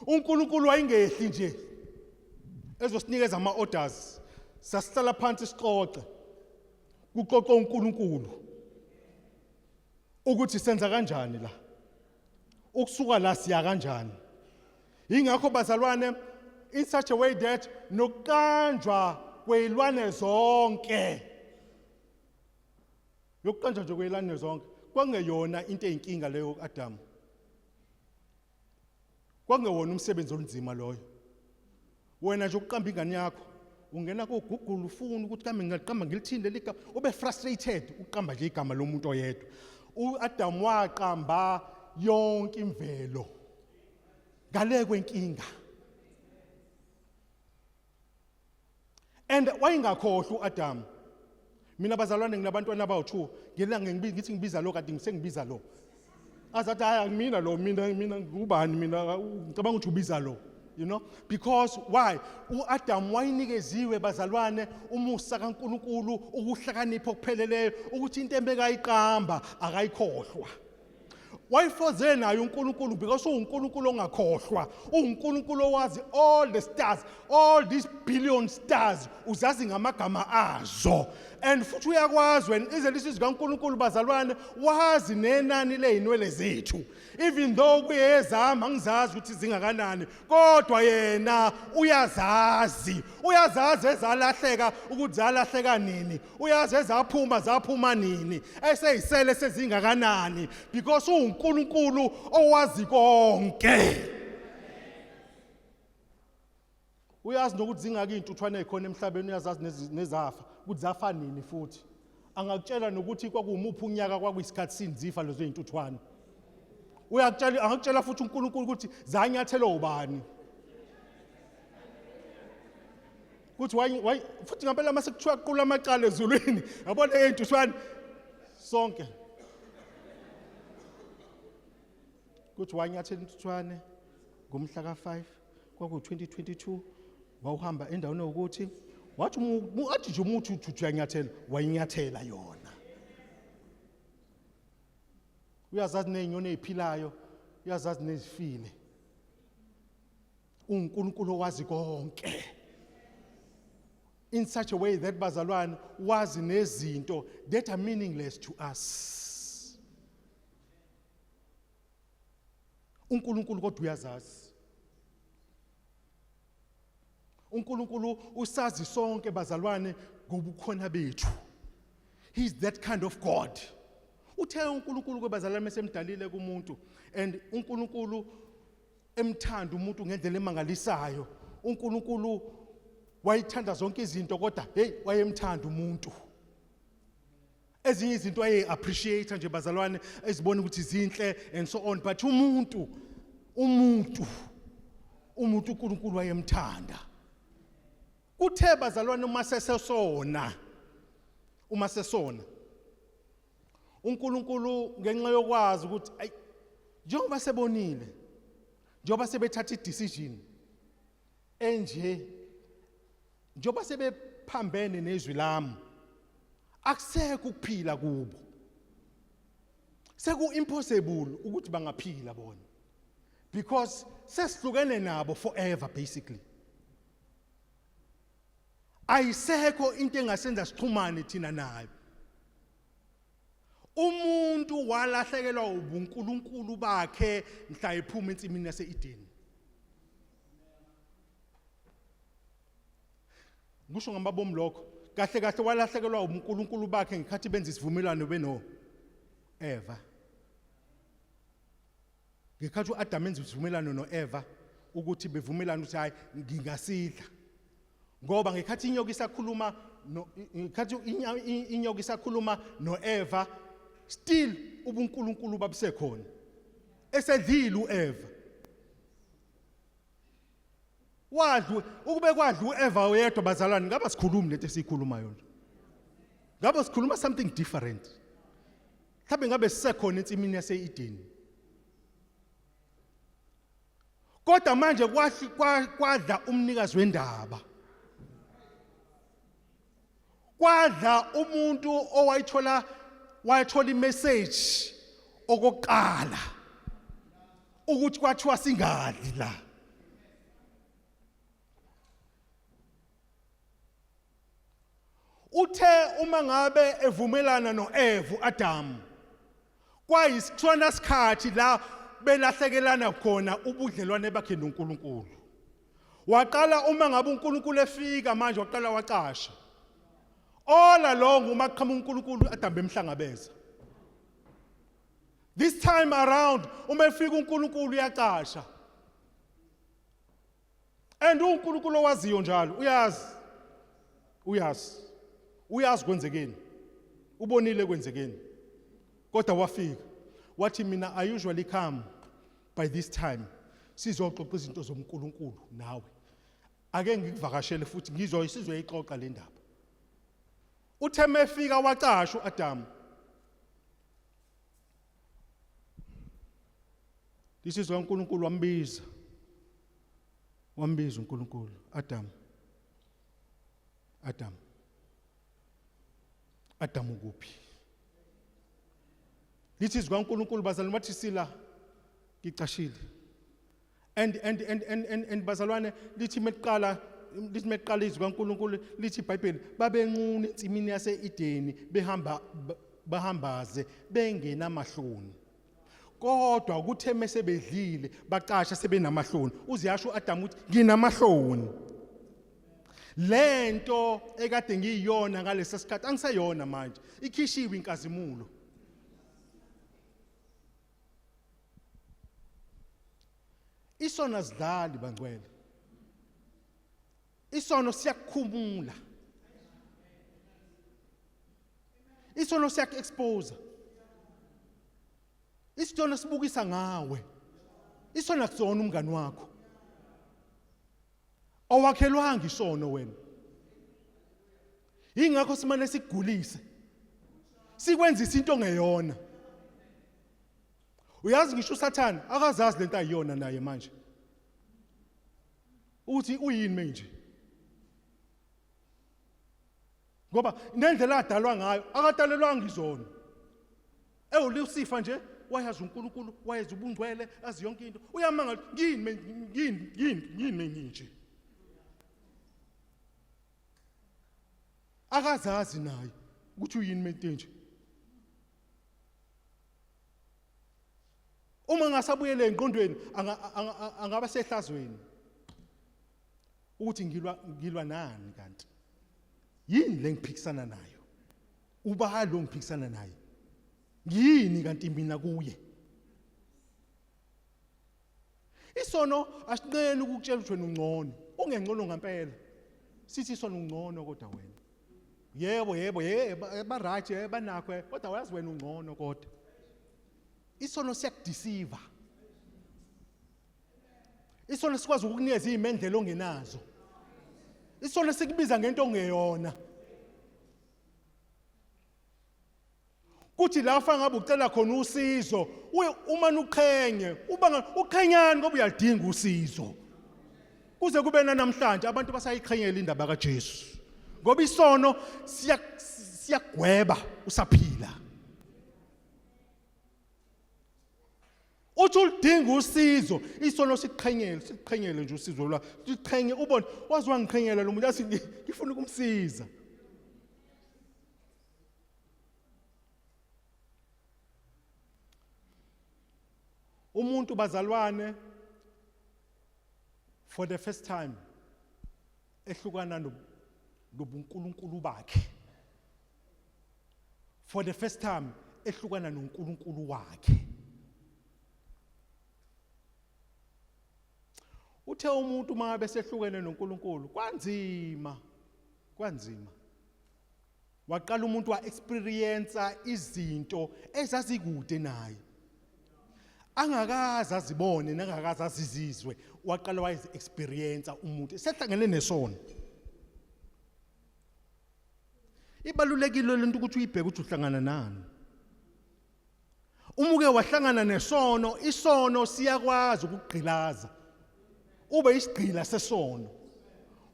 uNkulunkulu wayengehli nje ezosinikeza ama orders. Sasihlala phansi sixoxe, kuxoxe uNkulunkulu ukuthi senza kanjani la, ukusuka la siya kanjani. Ingakho bazalwane, in such a way that nokuqanjwa kweyilwane zonke, yokuqanjwa nje kweyilwane zonke kwangeyona into eyinkinga leyo kuAdam. Kwangewona umsebenzi olunzima loyo. Wena nje ukuqamba ingane yakho, ungena ko-Google ufuna ukuthi kambe ngingaqamba ngilithini leli gama, ube frustrated uqamba nje igama lomuntu oyedwa. U-Adam waqamba yonke imvelo ngale kwenkinga, and wayengakhohlwa u-Adam. Mina bazalwane, nginabantwana abawu-2. Ngelanga ngithi ngibiza lo, kanti ngisengibiza lo, azathi hayi, mina lo, mina ngubani? Mina ngicabanga ukuthi ubiza lo, because why? U-Adam wayinikeziwe bazalwane umusa kaNkuluNkulu, ukuhlakanipha okupheleleyo, ukuthi into embekayiqamba akayikhohlwa. Wayifoze nayo uNkulunkulu, because uNkulunkulu ongakhohlwa, uNkulunkulu owazi all the stars, all these billion stars uzazi ngamagama azo, and futhi uyakwazi wena ize lisizwe kaNkulunkulu bazalwane, wazi nenani leyinwele zethu, even though kuyezama angizazi ukuthi zingakanani, kodwa yena uyazazi. Uyazazi ezalahleka ukuthi zalahleka nini, uyazi ezaphuma zaphuma nini, eseyisele sezingakanani, because uNkulunkulu owazi konke. Uyazi nokuthi zingaki iy'ntuthwane ey'khona emhlabeni, uyazazi nezafa ukuthi zafa nini, futhi angakutshela nokuthi kwakuwumuphi unyaka, kwakuyisikhathi sini zifa lezo y'ntuthwane. Uyakutshela, angakutshela futhi uNkulunkulu ukuthi zanyathelwa ubani, ukuthi why futhi ngempela mase kuthiwa qula amacala ezulwini, yabona ey'ntuthwane sonke, ukuthi wanyathela intuthwane ngomhla ka-5 kwaku-2022, wawuhamba endaweni yokuthi wathi athi nje umuthi uthi uyanyathela, wayinyathela yona. Uyazazi ney'nyoni ey'philayo, uyazazi nezifile. UNkulunkulu owazi konke in such a way that bazalwane wazi nezinto that are meaningless to us, uNkulunkulu kodwa uyazazi. uNkulunkulu usazi sonke bazalwane ngobukhona bethu. He is that kind of God. Uthe uNkulunkulu kwebazalwane esemdalile kumuntu, and uNkulunkulu emthanda umuntu ngendlela emangalisayo. uNkulunkulu wayithanda zonke izinto, kodwa hey, wayemthanda umuntu. Ezinye izinto aye appreciate nje bazalwane, ezibona ukuthi zinhle and so on, but umuntu uNkulunkulu wayemthanda. Kuthe bazalwane uma sesona uNkulunkulu, ngenxa yokwazi ukuthi ay, njengoba sebonile, njengoba sebethatha i-decision enje, njengoba sebephambene nezwi lami, akusekho ukuphila kubo, seku impossible ukuthi bangaphila bona, because sesihlukene nabo forever basically. Ayisekho into engasenza sixhumane thina nayo. Umuntu walahlekelwa ubunkulunkulu bakhe mhla ephuma ensimini yase-Eden. Kusho ngamabomu lokho. Kahle kahle walahlekelwa ubunkulunkulu bakhe ngekhathi benza isivumelwano beno Eva, ngekhathi uAdam enza isivumelwano noEva ukuthi bevumelana ukuthi hayi, ngingasidla, ngoba ngekhathi inyoka isakhuluma no ngekhathi inyoka isakhuluma noEva, still ubunkulunkulu babusekhona. Esedlile uEva, wadlu ukube kwadla uEva oyedwa bazalwane, ngaba sikhulumi lento esiyikhulumayo nje, ngabe sikhuluma something different. Mhlawumbe ngabe sisekhona ensimini yase-Eden, kodwa manje kwadla umnikazi wendaba, kwadla umuntu owayithola, wayithola imessage okokuqala ukuthi kwathiwa singadli la. Uthe uma ngabe evumelana noEva uAdam, kwayisithona sikhathi la belahlekelana khona ubudlelwane bakhe noNkulunkulu. Waqala uma ngabe uNkulunkulu efika manje waqala wacasha. All along uma qhamuka uNkulunkulu Adam bemhlangabeza. This time around uma efika uNkulunkulu uyacasha. And uNkulunkulu owaziyo njalo uyazi. Uyazi. Uyazi kwenzekeni. Ubonile kwenzekeni. Kodwa wafika wathi mina I usually come by this time sizoxoxa izinto zoMkulunkulu nawe. Ake ngikuvakashele futhi ngizwe sizoyixoxa le ndaba. Uthe mefika wacasha uAdam. Lisizwa uNkulunkulu wambiza. Wambiza uNkulunkulu Adam. Adam. Adam ukuphi? Lithi izwi kaNkulunkulu bazalwane bathi sila ngicashile. And and and and and, and bazalwane lithi mekuqala lithi mekuqala izwi kaNkulunkulu lithi iBhayibheli babenquna ensimini yase-Edeni behamba bahambaze bengenamahloni. Kodwa kuthe mese bedlile bacasha sebenamahloni. Uziyasho uAdam ukuthi nginamahloni. Lento ekade ngiyiyona ngalesa sikhathi angiseyona manje. Ikhishiwe inkazimulo. Isono asidlali bangcwele. Isono siyakukhumula. Isono siyaku-expose. Isono sibukisa ngawe. Isono akusona umngani wakho. Awakhelwanga isono wena. Ingakho simane sikugulise. Sikwenzisa into ongeyona. Uyazi ngisho uSathane akazazi lento ayiyona naye manje. Uthi uyini manje? Ngoba nendlela adalwa ngayo akadalelwanga izono. EwuLucifer nje wayazi uNkulunkulu, wayazi ubungcwele, azi yonke into. Uyamangala ngini ngini ngini ngini nginje. Akazazi naye ukuthi uyini mente nje. Uma ngasabuyele engqondweni angaba sehlazweni. Ukuthi ngilwa ngilwa nani kanti? Yini le ngiphikisana nayo? Uba lo ngiphikisana naye? Ngiyini kanti mina kuye? Isono asinqeni ukukutshela ukuthi wena ungcono. Ungengcono ngempela. Sithi isono ungcono kodwa wena. Yebo yebo yebo ba right yebo banakho kodwa wazi wena ungcono kodwa. Isono siyakudeceive. Isono sikwazi ukukunikeza izimendlela ongenazo. Isono sikubiza ngento ongeyona. Kuthi la ufana ngabe ucela khona usizo, uma uqhenye, uba uqhenyani ngoba uyalidinga usizo. Kuze kube namhlanje abantu basayiqhenyela indaba kaJesu. Ngoba isono siyagweba usaphila. Uthi ulidinga usizo, isono siqhenyele, siqhenyele nje usizo lwa. Siqhenye ubone wazi wangiqhenyela lo muntu athi ngifuna ukumsiza. Umuntu bazalwane for the first time ehlukana nobuNkulunkulu bakhe. For the first time ehlukana noNkulunkulu wakhe. Uthe umuntu uma ngabe sehlukene noNkulunkulu kwanzima kwanzima. Waqala umuntu wa experience izinto ezazikude naye. Angakaze azibone nangakaze azizizwe waqala wayizi experience umuntu sehlangene nesono. Ibalulekile lento ukuthi uyibheke ukuthi uhlangana nani. Uma uke wahlangana nesono, isono siyakwazi ukugqilaza. Ube isigqila sesono.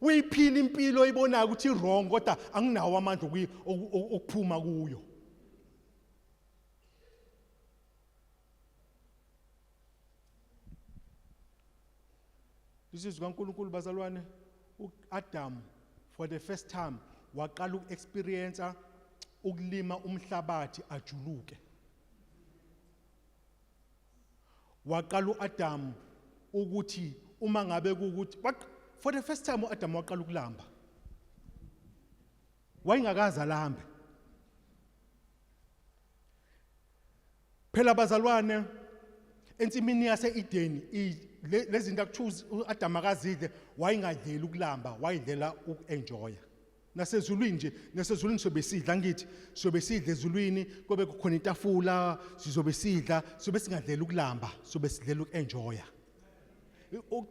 Uyiphila impilo oyibonayo ukuthi wrong kodwa anginawo amandla okuphuma kuyo. Isizwe kaNkuluNkulu bazalwane uAdam for the first time waqala ukuexperience ukulima umhlabathi ajuluke. Waqala uAdam ukuthi uma ngabe kuukuthi for the first time uAdam waqala ukulamba. Wayengakaze alambe. Phela bazalwane ensimini yase-Edeni lezi zinto akuthiwa u-Adam akazidle wayengadleli ukulamba wayedlela uku-enjoya. Nasezulwini nje nasezulwini sobe sidla ngithi sobe sidla ezulwini kobe kukhona itafula sizobe sidla sobe singadlela ukulamba sobe sidlela uku-enjoya.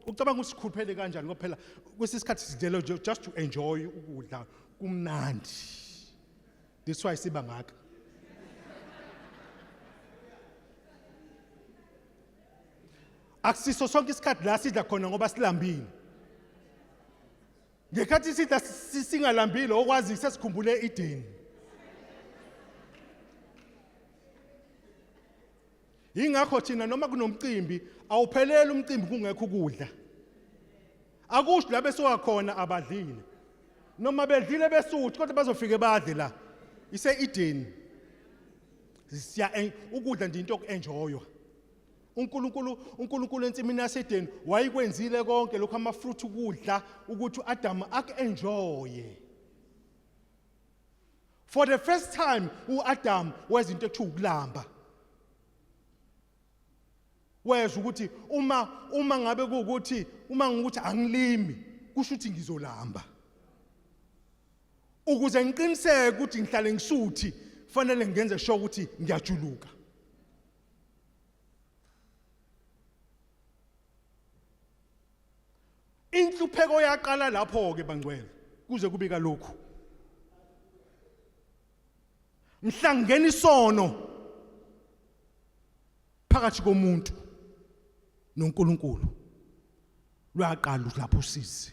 Ucabanga ukuthi sikhuphele kanjani ngoba phela kwesinye isikhathi sidlela nje just to enjoy ukudla kumnandi. That's why siba ngaka. Akusiso sonke isikhathi la sidla khona ngoba silambile. Ngekhathi sidla singalambile okwazi sesikhumbule ideni. Yingakho thina noma kunomcimbi awupheleli umcimbi kungekho ukudla. Akusho la besuka khona abadlile. Noma bedlile besuthi kodwa bazofike badle la. Ise Eden. Siya ukudla nje into yokuenjoywa. uNkulunkulu uNkulunkulu ensimini yaseEden wayikwenzile konke lokho ama fruit ukudla ukuthi uAdam akuenjoye. For the first time uAdam weza into ekuthiwa ukulamba. Wezwa ukuthi uma uma ngabe kuukuthi uma ngikuthi angilimi kusho ukuthi ngizolamba. Ukuze ngiqiniseke ukuthi ngihlale ngisuthi fanele ngenze sure ukuthi ngiyajuluka. Inhlupheko yaqala lapho ke bangcwele kuze kube kalokhu. Mhla ngena isono phakathi komuntu noNkulunkulu lwaqala lapho usizi.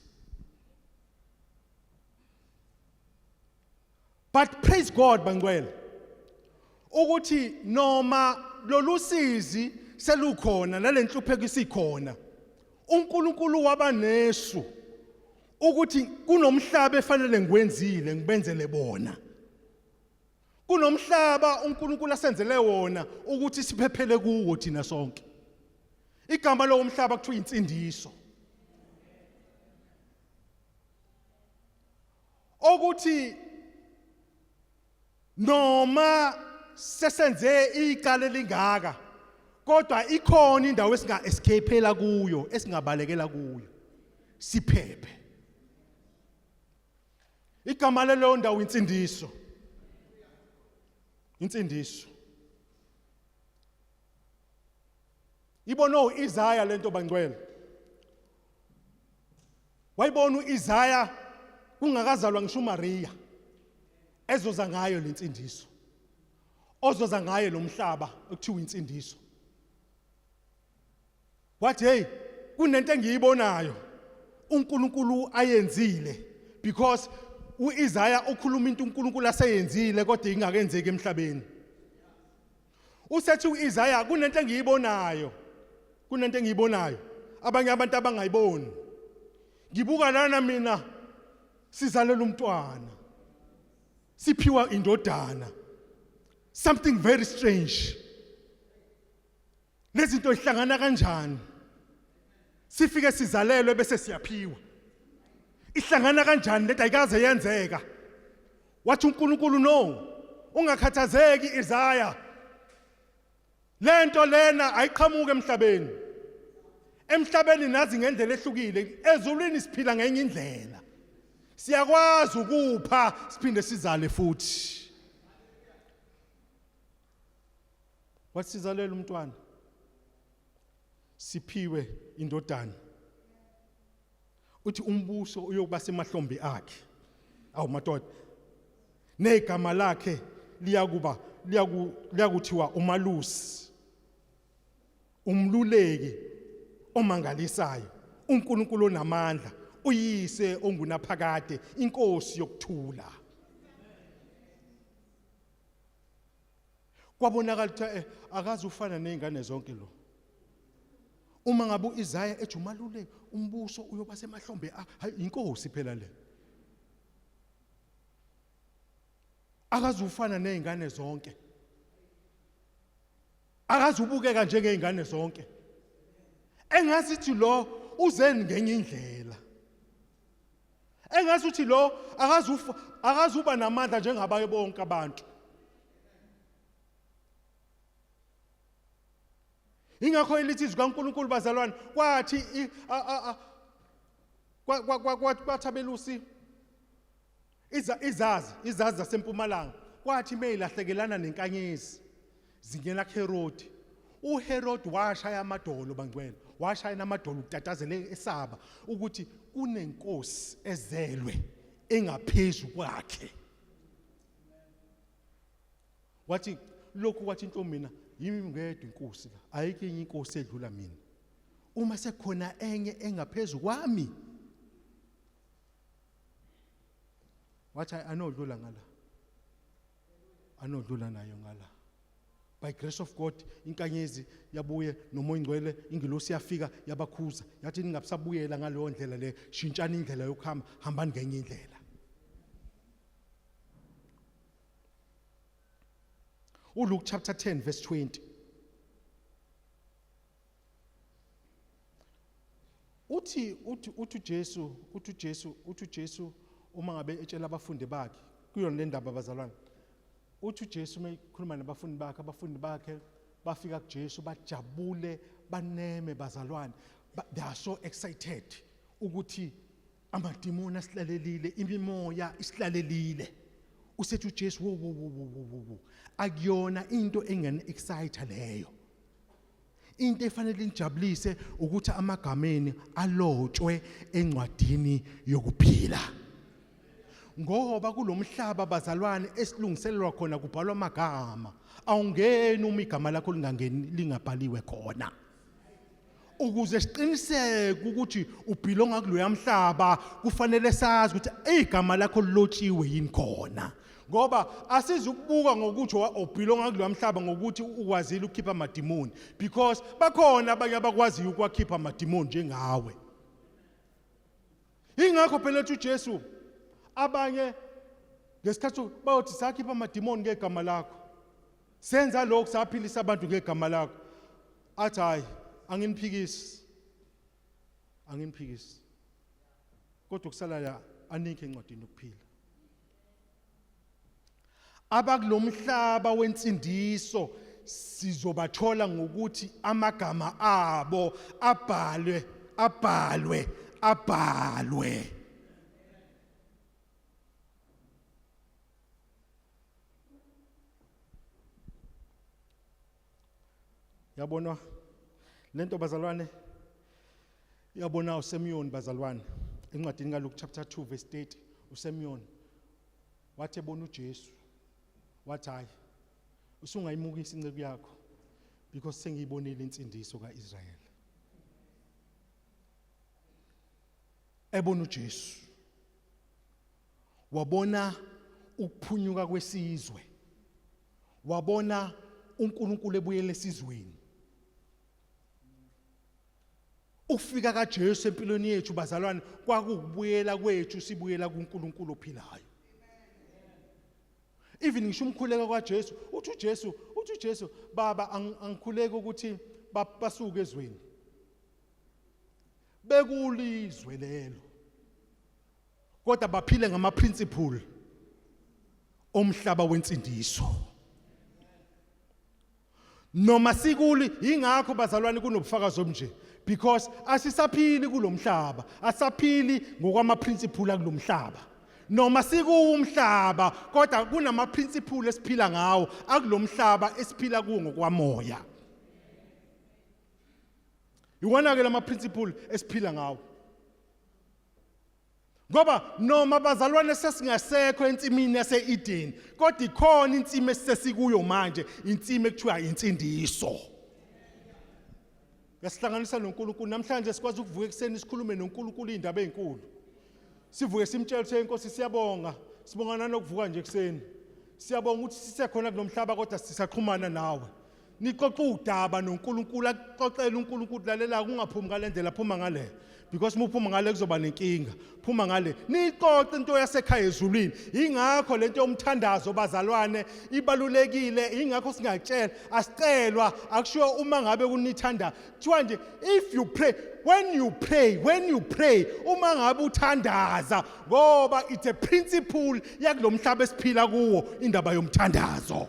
But praise God bangcwele ukuthi noma lolusizi selukhona nalenhlupheko isikhona uNkulunkulu waba nesu ukuthi kunomhlaba efanele ngiwenzile ngibenzele bona kunomhlaba uNkulunkulu asenzele wona ukuthi siphephele kuwo thina sonke igama lowo mhlaba kuthiwa insindiso Okuthi noma sesenze icala elingaka kodwa ikhona indawo esinga escapeela kuyo esingabalekela kuyo siphephe igama leleyo ndawo insindiso insindiso ibona uIsaya lento bangcwele Wayibona uIsaya kungakazalwa ngisho uMaria ezoza ngayo lensindiso. Ozoza ngaye lo mhlaba okuthiwa insindiso. Wathi hey kunento engiyibonayo uNkulunkulu ayenzile because uIsaya ukhuluma into uNkulunkulu aseyenzile kodwa ingakenzeki emhlabeni. Usethi uIsaya kunento engiyibonayo. Kunento engiyibonayo. Abanye abantu abangayiboni. Ngibuka lana mina sizalela umntwana. Siphiwa indodana. Something very strange. Lezinto ihlangana kanjani? Sifike sizalelwe bese siyaphiwa. Ihlangana kanjani lento ayikaze yenzeka. Wathi uNkulunkulu no, ungakhathazeki Isaya. Lento lena ayiqhamuke emhlabeni. Emhlabeni nazi ngendlela ehlukile, ezulwini siphila ngenye indlela. Siyakwazi ukupha siphinde sizale futhi. Wathi sizalela umntwana. Siphiwe indodana. Uthi umbuso uyokuba semahlombe akhe. Awu madoda. Negama lakhe liyakuba liyakuthiwa umalusi. Umluleki omangalisayo, uNkulunkulu onamandla, uyise ongunaphakade, inkosi yokuthula. Kwabonakala ukuthi eh, akazi ufana nezingane zonke lo. Uma ngabe uIsaya ethi umaluleki umbuso uyoba semahlombe hayi inkosi phela le. Akazi ufana nezingane zonke. Akazi ubukeka njengezingane zonke. Engasithi lo uze ngenye indlela. Engasuthi lo akazufa akazuba namandla njengabaye bonke abantu. Ingakho ilithi izwi kaNkuluNkulu bazalwane kwathi kwathi abelusi izazi izazi zasempumalanga kwathi meyilahlekelana nenkanyezi zingena kuHerodi uHerod washaya amadolo bangcwele washaya namadolo ukutatazela esaba ukuthi kunenkosi ezelwe engaphezulu kwakhe wathi lokhu kwathi into mina yimi ngedwa inkosi la ayikho enye inkosi edlula mina uma sekukhona enye engaphezulu kwami wathi anodlula ngala anodlula nayo ngala by grace of God inkanyezi yabuye nomoya ingcwele ingilosi yafika yabakhuza yathi ningabusabuyela ngaleyo ndlela le shintshani indlela yokuhamba hambani ngenye indlela uLuke chapter 10 verse 20 uthi uthi uthi uJesu uthi uJesu uthi uJesu uma ngabe etshela abafundi bakhe kuyona le ndaba bazalwane uthi uJesu uma ekhuluma nabafundi bakhe abafundi bakhe bafika kuJesu bajabule baneme bazalwane they are so excited ukuthi amadimoni asilalelile imimoya isilalelile usethi uJesu wo wo wo wo wo akuyona into engene excite leyo Into efanele inijabulise ukuthi amagameni alotshwe encwadini yokuphila. Ngoba kulomhlaba bazalwane esilungiselelwa khona kubhalwa amagama. Awungeni uma igama lakho lingangeni lingabhaliwe khona. Ukuze siqiniseke ukuthi ubhilonga kuloya mhlaba kufanele sazi ukuthi igama lakho lilotshiwe yini khona. Ngoba asizukubuka ngokuthi ubhilonga kuloya mhlaba ngokuthi ukwazile ukukhipha amadimoni because bakhona abanye abakwaziyo ukwakhipha amadimoni njengawe. Ingakho phela ethi uJesu abanye ngesikhathi bayothi sakhipha amadimoni ngegama lakho. Senza lokhu saphilisa abantu ngegama lakho. Athi hayi anginiphikisi. Anginiphikisi. Kodwa kusala la anikho encwadini yokuphila. Abakulomhlaba wensindiso sizobathola ngokuthi amagama abo abhalwe abhalwe abhalwe. Yabonwa lento bazalwane yabona uSemiyoni bazalwane encwadini kaLuke chapter 2 verse 30 uSemiyoni wathi ebona uJesu wathi hayi usungayimukisa inceku yakho because sengiyibonile insindiso kaIsrael ebona uJesu wabona ukuphunyuka kwesizwe wabona uNkulunkulu ebuyela esizweni ukufika kaJesu empilweni yethu bazalwane kwakukubuyela kwethu sibuyela kuNkulunkulu ophilayo even ngisho umkhuleko kaJesu uthi uJesu uthi uJesu baba angikhuleki ukuthi basuke ezweni bekulizwe lelo kodwa baphile ngama principle omhlaba wensindiso noma sikuli ingakho bazalwane kunobufakazi obunje because asisaphili kulomhlaba asaphili ngokwama principle akulomhlaba noma sikuwo umhlaba kodwa kunama principle esiphila ngawo akulomhlaba esiphila kuwo ngokwamoya iwona ke lama principle esiphila ngawo Ngoba noma bazalwane sesingasekho ensimini yase-Eden, kodwa ikhona insimi esisesikuyo manje, insimi ekuthiwa insindiso. Yasihlanganisa noNkulunkulu. Namhlanje sikwazi ukuvuka ekuseni sikhulume noNkulunkulu iy'ndaba ey'nkulu. Sivuke simtshele ukuthi inkosi siyabonga. Sibonga nanokuvuka nje ekuseni. Siyabonga ukuthi sisekhona kulo mhlaba kodwa sisaxhumana nawe. Nixoxa udaba noNkulunkulu akuxoxele uNkulunkulu lalela ungaphumi ngale ndlela phuma ngale. Because uma uphuma ngale kuzoba nenkinga. Phuma ngale. Nixoxe into yasekhaya ezulwini. Ingakho lento yomthandazo bazalwane ibalulekile, ingakho singatshela, asicelwa akushiwo uma ngabe kunithanda. Kuthiwa nje if you pray, when you pray, when you pray, uma ngabe uthandaza ngoba it's a principle yakulomhlaba esiphila kuwo indaba yomthandazo.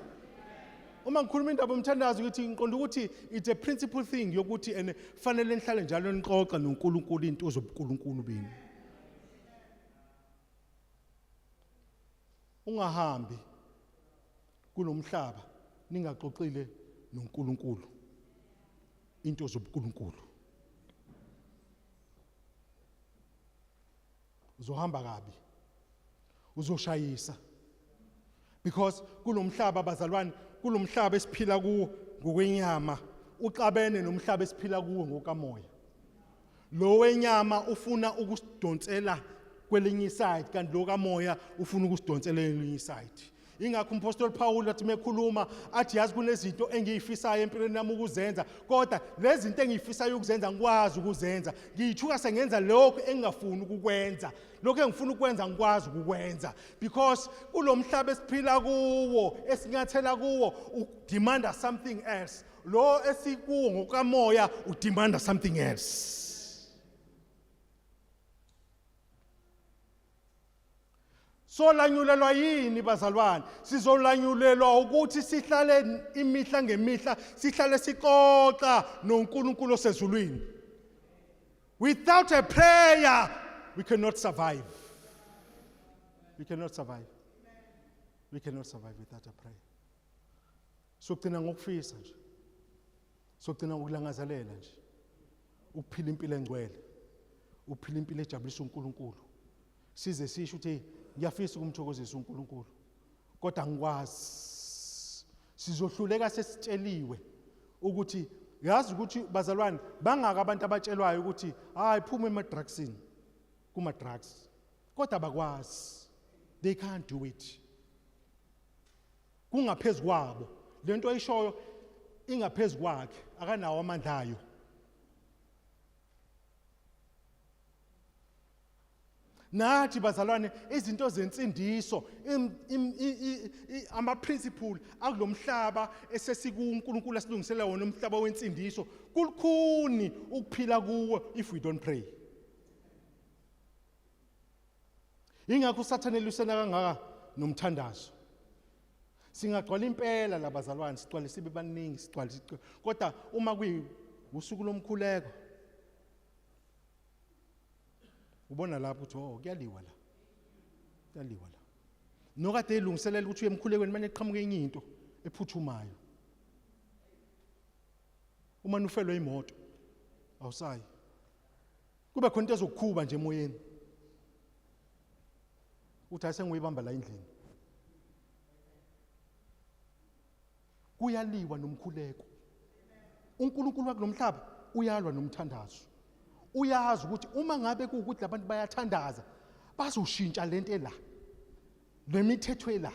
Uma ngikhuluma indaba yomthandazo ngithi ngiqonda ukuthi it's a principle thing yokuthi ene fanele nihlale njalo nixoxa noNkulunkulu into zobuNkulunkulu benu. Ungahambi kulomhlaba ningaxoxile noNkulunkulu into zobuNkulunkulu. Uzohamba kabi. Uzoshayisa. Because kulomhlaba bazalwane, kulomhlaba esiphila kuwo ngokwenyama, uxabene nomhlaba esiphila kuwo ngokamoya. Lo wenyama ufuna ukusidonsela kwelinye iside kanti lo kamoya ufuna ukusidonsela kwelinye iside. Ingakho umpostoli Paul athi mekhuluma athi yazi kunezinto engiyifisayo empilweni yami ukuzenza kodwa lezi zinto engiyifisayo ukuzenza ngikwazi ukuzenza ngiyithuka sengenza lokho engingafuni ukukwenza lokho engifuna ukwenza ngikwazi ukukwenza because kulomhlaba esiphila kuwo esinyathela kuwo udemanda something else lo esikuwo ngokamoya udemanda something else. Solanyulelwa yini bazalwane? Sizolanyulelwa ukuthi sihlale imihla ngemihla sihlale sixoxa noNkulunkulu osezulwini. Without a prayer we cannot survive. We cannot survive. We cannot survive without a prayer. Sogcina ngokufisa nje. Sogcina ngokulangazelela nje. Ukuphila impilo engcwele. Ukuphila impilo ejabulisa uNkulunkulu. Size sisho ukuthi ngiyafisa ukumthokozisa uNkulunkulu. Kodwa angikwazi. Sizohluleka sesitsheliwe ukuthi yazi ukuthi bazalwane bangaka abantu abatshelwayo ukuthi hayi phuma ema-drugsini kuma-drugs kodwa abakwazi they can't do it kungaphezu kwabo lento ayishoyo ingaphezu kwakhe akanawo amandla ayo nathi bazalwane izinto zensindiso ama-principle akulomhlaba esesikuNkulunkulu asilungisela wona umhlaba wensindiso kulukhuni ukuphila kuwo if we don't pray. Ingakho uSathane elwisana kangaka nomthandazo. Singagcwala impela labazalwane, sigcwale sibe baningi, sigcwale kodwa uma kuyi usuku lomkhuleko ubona lapho ukuthi oh kuyaliwa la. Kuyaliwa la. Nokade elungiselela ukuthi uye emkhulekweni manje eqhamuke enye into ephuthumayo. Uma nufelwe imoto awusayi. Kube khona into ezokukhuba nje emoyeni. Uthi ayisenguyibamba la endlini. Kuyaliwa nomkhuleko. uNkulunkulu wakulomhlaba uyalwa nomthandazo. Uyazi ukuthi uma ngabe kuwukuthi labantu bayathandaza bazoshintsha lento ela. Lemithetho ela.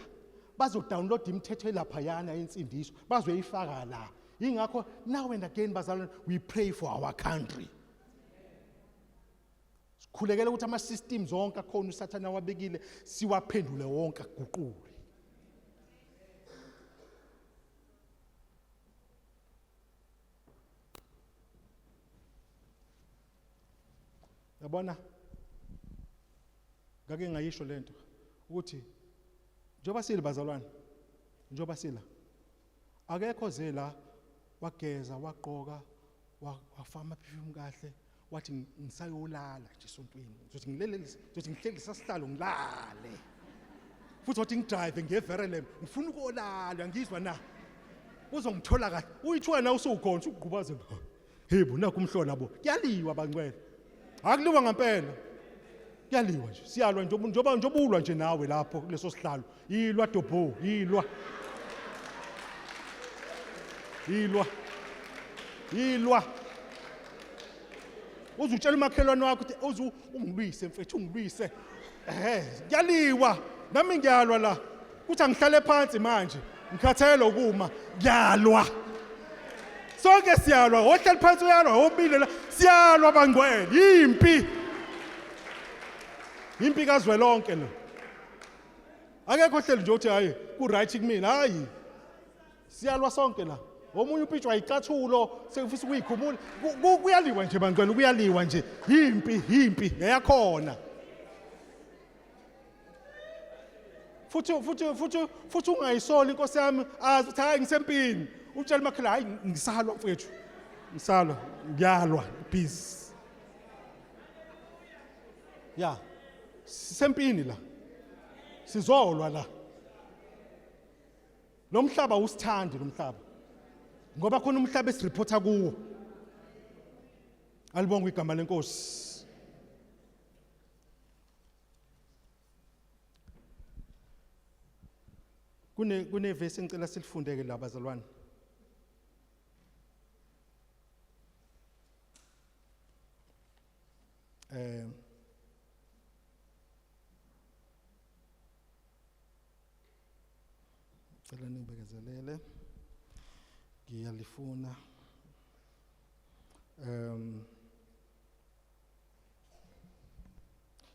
Bazodownload imithetho elaphayana yensindiso bazoyifaka la. Ingakho now and again bazalwane we pray for our country. Sikhulekela ukuthi ama systems wonke akhona uSathane awabekile siwaphendule wonke aguqule. Yabona ngake ngayisho lento ukuthi njengoba sile bazalwane njengoba sila akekho ze la wageza wagqoka wafaka amaphefumulo kahle wathi ngisayolala nje esontweni ngizothi ngilele ngizothi ngihleli sasihlalo ngilale futhi wathi ngidrive ngiye Verulam ngifuna ukolala ngizwa na uzongithola kahle uyithuka na usukhona usugqubaze hebo nakho umhlola bo kuyaliwa bangcwele akuliwa ngempela kuyaliwa nje siyalwa nje njengoba njobulwa nje nawe lapho kuleso sihlalo yilwa dobho yilwa yilwa yilwa uzutshela umakhelwane wakho ukuthi uzu ungilwise mfethu ungilwise ehe kuyaliwa nami ngiyalwa la kuthi angihlale phansi manje ngikhathele ukuma ngiyalwa. Sonke siyalwa, ohleli phansi uyalwa, obile la, siyalwa bangcwele. Impi. Impi kazwelonke lo. Akekho ohleli nje uthi hayi ku right kumina, hayi. Siyalwa sonke la. Omunye upitshwa icathulo sekufisa ukuyikhumula. Kuyaliwa nje bangcwele, kuyaliwa nje. Impi, impi ngeyakhona. Futhi futhi futhi futhi ungayisoli inkosi yami azi ukuthi hayi ngisempini. Utshela umakhela hayi ngisalwa mfethu. Ngisalwa, ngiyalwa, busy. Ya. Sisempini la. Sizolwa la. Lo mhlaba usithandi lo mhlaba. Ngoba khona umhlaba esireporta kuwo. Alibongwe igama lenkosi. Kune kunevesi engicela silifundeke la bazalwane. Eh Cela ningibekezelele. Ngiyalifuna. Um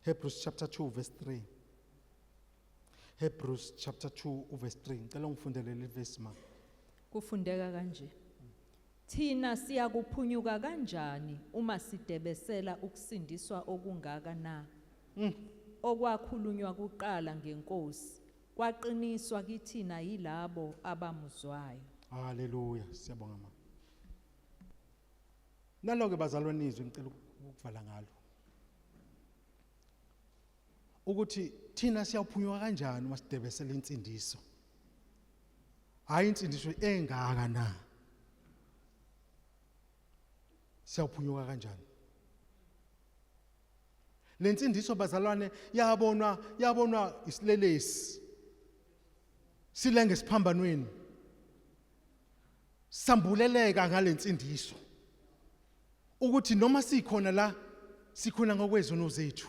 Hebrews chapter 2 verse 3. Hebrews chapter 2 verse 3. Ngicela ungifundele le verse ma. Kufundeka kanje. Thina siyakuphunyuka kanjani uma sidebesela ukusindiswa okungaka na? Okwakhulunywa kuqala ngenkosi kwaqiniswa kithina yilabo abamuzwayo. Hallelujah. Siyabonga ma. Naloke bazalwane izwi ngicela ukuvala ngalo. Ukuthi thina siyaphunyuka kanjani uma sidebesela insindiso? Hayi insindiso engaka na? Siyaphunyuka kanjani? Lensindiso bazalwane yabonwa yabonwa isilelesi. Silenge esiphambanweni. Sambuleleka ngalensindiso. Ukuthi noma sikhona la sikhona ngokwezono zethu.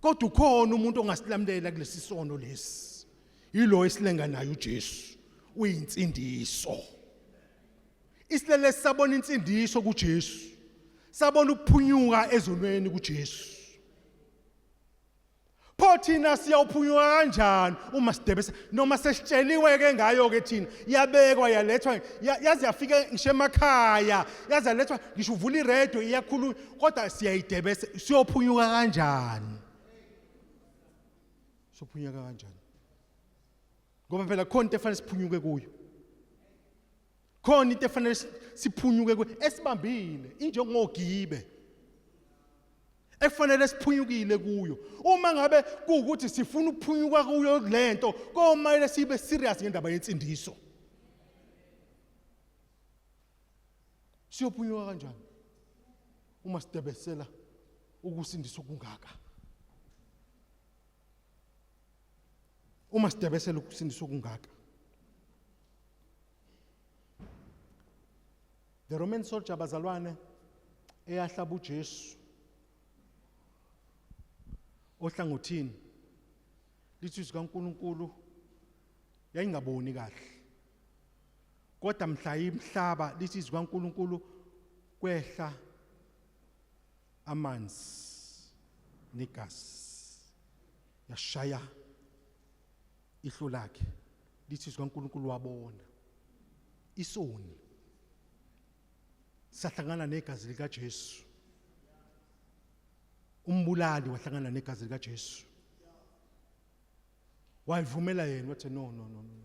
Kodwa ukhona umuntu ongasilamulela kulesi sono lesi. Yilo esilenga naye uJesu. Uyinsindiso. Isilelesi sabona insindiso kuJesu. Sabona ukuphunyuka ezonweni kuJesu. Pho thina siyawuphunyuka kanjani uma sidebesa noma sesitsheliwe ke ngayo ke thina yabekwa yalethwa yaze yafika ngisho emakhaya yaze yalethwa ngisho uvula iradio iyakhuluma kodwa siyayidebesa siyophunyuka kanjani siyophunyuka kanjani ngoba phela khona into efanele siphunyuke kuyo khona into efanele siphunyuke kuyo esibambile injengogibe ekufanele siphunyukile kuyo uma ngabe kuwukuthi sifuna ukuphunyuka kuyo lento komele sibe serious ngendaba yensindiso siyophunyuka kanjani uma sidebesela ukusindiswa kungaka uma sidebesela ukusindiswa kungaka The Roman soldier bazalwane eyahlaba uJesu ohlangothini lithi izwi kaNkuluNkulu yayingaboni kahle kodwa mhla imhlaba lithi izwi kaNkuluNkulu kwehla amanzi negazi yashaya ihlo lakhe lithi izwi kaNkuluNkulu wabona isoni sahlangana negazi likaJesu umbulali wahlangana negazi likaJesu wayivumela yena wathi no no no no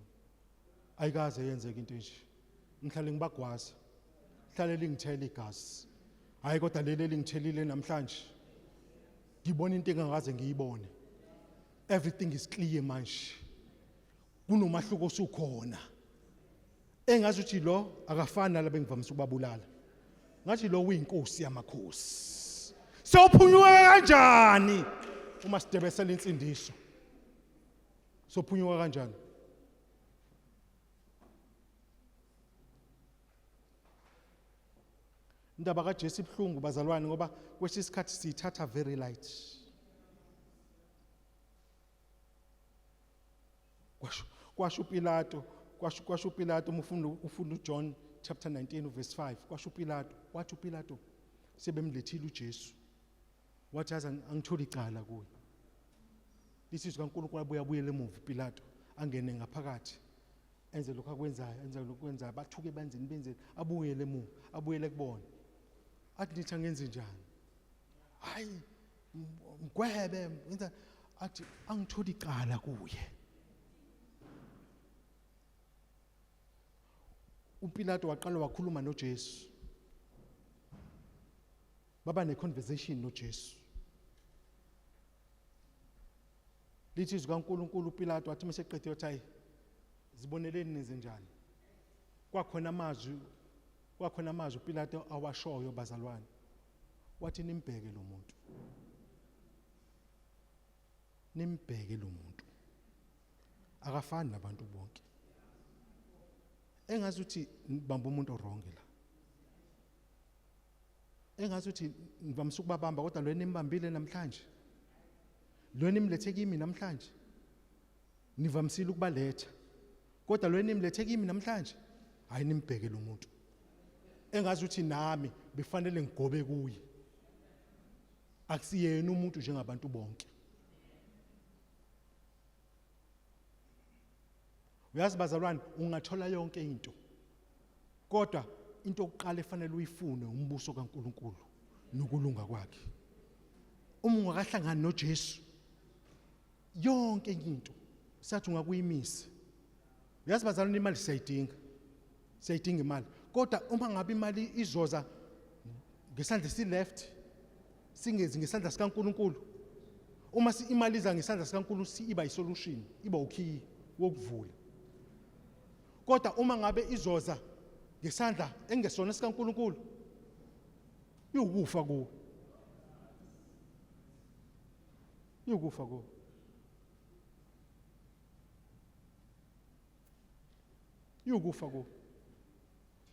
ayikaze yenzeke into enje ngihlale ngibagwaza hlale lingithela igazi hayi kodwa leli elingithelile namhlanje ngibona into engakaze ngiyibone everything is clear manje kunomahluko osukhona engazi ukuthi lo akafani nalabo engivamise ukubabulala ngathi lo uyinkosi yamakhosi sewuphunyuka kanjani uma sidebesela insindiso sophunyuka kanjani indaba kaJesu ibuhlungu bazalwane ngoba kwesinye isikhathi siyithatha very light kwasho kwasho uPilato kwasho kwasho uPilato uma ufunda ufunda uJohn chapter 19 verse 5 kwasho uPilato, wathi uPilato sebemlethile uJesu. Wathi yazi angitholi icala kuye. Lisizwe kaNkulunkulu abuye abuyele emuva uPilato angene ngaphakathi. Enze lokho akwenzayo, enze lokho akwenzayo, bathuke benzeni benzeni, abuyele emuva, abuyele kubona. Athi nithi angenze njani? Hayi mgwebe, wenza athi angitholi icala kuye. uPilato waqala wakhuluma noJesu. Baba neconversation noJesu. Lithi izwi kaNkuluNkulu uPilato wathi meseqedile wathi hayi ziboneleni nenze njani. Kwakhona amazwi kwakhona amazwi uPilato awashoyo bazalwane. Wathi nimbheke lo muntu. Nimbheke lo muntu. Akafani nabantu bonke. Engazi ukuthi ngibamba umuntu wrong la. Engazi ukuthi ngivamise ukubabamba kodwa lo nimbambile namhlanje. Lo nimlethe kimi namhlanje. Nivamisile ukubaletha. Kodwa lo nimlethe kimi namhlanje. Hayi nimbheke lo muntu. Engazi ukuthi nami befanele ngigobe kuye. Akusiyena umuntu njengabantu bonke. Uyazi bazalwane ungathola yonke into. Kodwa into yokuqala efanele uyifune umbuso kaNkuluNkulu nokulunga kwakhe. Uma ungakahlangani noJesu yonke into sathi ungakuyimisa. Uyazi bazalwane imali siyayidinga. Siyayidinga imali. Kodwa uma ngabe imali izoza ngesandla si left singezi ngesandla sikaNkuluNkulu. Uma imali iza ngesandla sikaNkulunkulu iba isolution, iba ukhiye wokuvula. Kodwa uma ngabe izoza ngesandla engesona sikaNkuluNkulu iwukufa kuwe. Iwukufa kuwe. Iwukufa kuwe.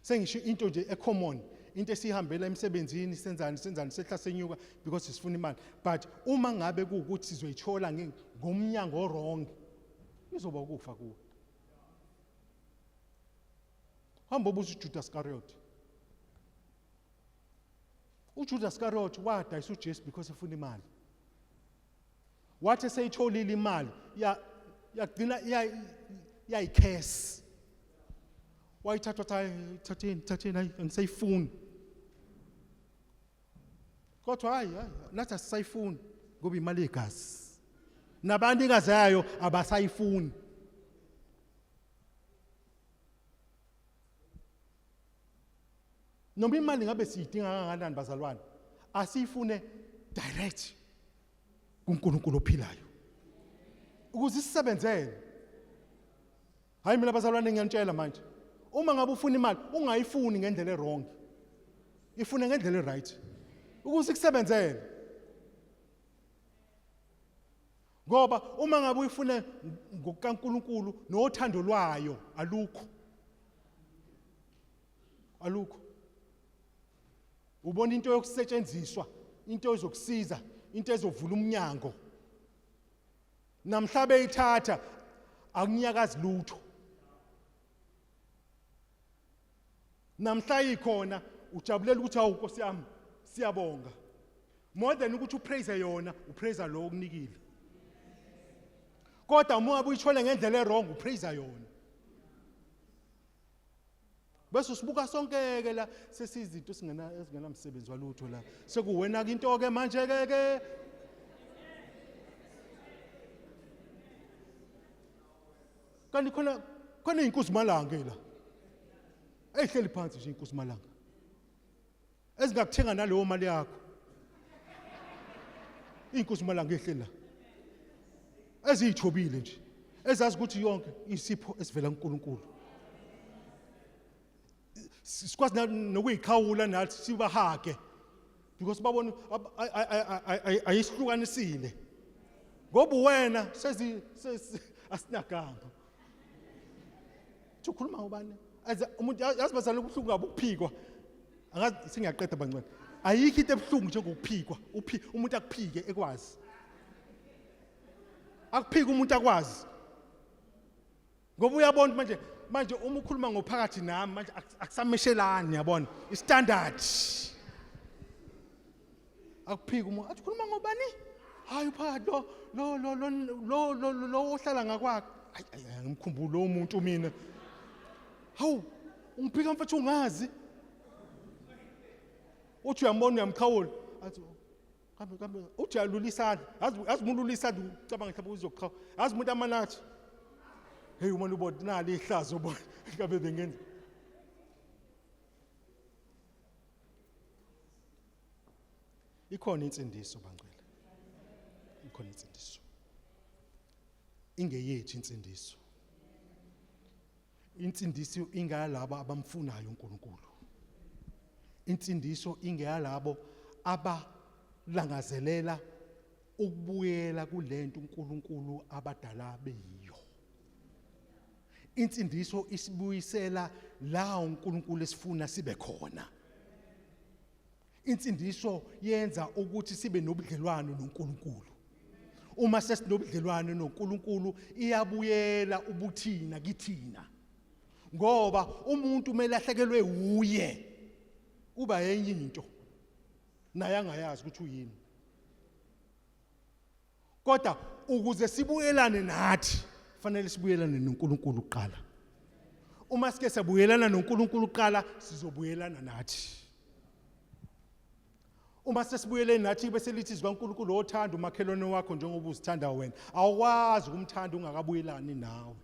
Sengisho into nje ecommon, into esihambela emsebenzini senzani senzani sehla senyuka because sifuna imali. But uma ngabe kuwukuthi sizoyithola ngomnyango wrong izoba ukufa kuwe. Hamba ubuza uJudas Iscariot. uJudas Iscariot wadayisa uJesu because efuna imali. Wathi eseyitholile imali ya yagcina yayikhesi. Wayithatha wathi hayi thatheni thatheni hayi angisayifuni. Kodwa hayi hayi nathi asisayifuni ngoba imali yegazi. Nabanikazi yayo abasayifuni. Noma imali ngabe siyidinga kangakanani bazalwane, asiyifune direct kuNkulunkulu ophilayo. Ukuze isisebenzele. Hayi mina bazalwane ngiyanitshela manje. Uma ngabe ufuna imali, ungayifuni ngendlela ewrong. Ifune ngendlela eright. Ukuze ikusebenzele. Ngoba uma ngabe uyifune ngokukaNkuluNkulu nothando lwayo alukho. Alukho. Ubona into yokusetshenziswa, into ezokusiza, into ezovula umnyango. Namhla beyithatha akunyakazi lutho. Namhla ikhona ujabulela ukuthi awu Nkosi yami siyabonga. More than ukuthi upraise yona, upraise lo okunikile. Kodwa uma ungabe uyithole ngendlela ewrong upraise yona. Bese usibuka sonke ke la sesizinto singena ezingenamsebenzi walutho la. Sekuwena ke into ke manje ke ke. Kanti khona khona inkuzimalanga la. Eyihleli phansi nje inkuzimalanga. Ezingakuthenga naleyo mali yakho. Inkuzimalanga ehleli la. Eziyithobile nje. Ezazi ukuthi yonke isipho esivela kuNkulunkulu. Sikwazi nokuyikhawula nathi sibahage. Because babona ayisihlukanisile. Ngoba wena sezi asinagama. Ukhuluma ngobani? Aze umuntu yazi bazalwane ubuhlungu ngabe ukuphikwa. Angazi sengiyaqeda bangcwele. Ayikho into ebuhlungu njengokuphikwa. Uphi umuntu akuphike ekwazi. Akuphike umuntu akwazi. Ngoba uyabona manje manje uma ukhuluma ngophakathi nami manje akusameshelani yabona istandard akuphiki umuntu athi ukhuluma ngobani hayi uphakathi lo lo lo lo lo lo lo lo ohlala ngakwakhe hayi hayi angimkhumbuli lowo muntu mina hawu ungiphika mfethu ungazi uthi uyambona uyamqhawula athi kambe kambe uthi uyalula isandla yazi yazi umuntu ulula isandla ucabanga mhlawumbe uzokuqhawula yazi umuntu amanathi hey uma ubona nali ihlazo bona ngabe bengenza Ikhona insindiso bangcwele. Ikhona insindiso. Ingeyethu insindiso. Insindiso ingayalabo abamfunayo uNkulunkulu. Insindiso ingeyalabo abalangazelela ukubuyela kulento uNkulunkulu abadala beyiyo. Insindiso isibuyisela la uNkulunkulu esifuna sibe khona. Insindiso yenza ukuthi sibe nobudlelwano noNkulunkulu. Uma sesinobudlelwano noNkulunkulu iyabuyela ubuthina kithina. Ngoba umuntu kumele ahlekelwe uye uba yenye into naye angayazi ukuthi uyini. Kodwa ukuze sibuyelane nathi fanele sibuyelane noNkulunkulu kuqala. Uma sike sabuyelana noNkulunkulu kuqala sizobuyelana nathi. Uma sesibuyele nathi bese lithi izwi kaNkulunkulu othanda umakhelwane wakho njengoba uzithanda wena. Awukwazi ukumthanda ungakabuyelani nawe.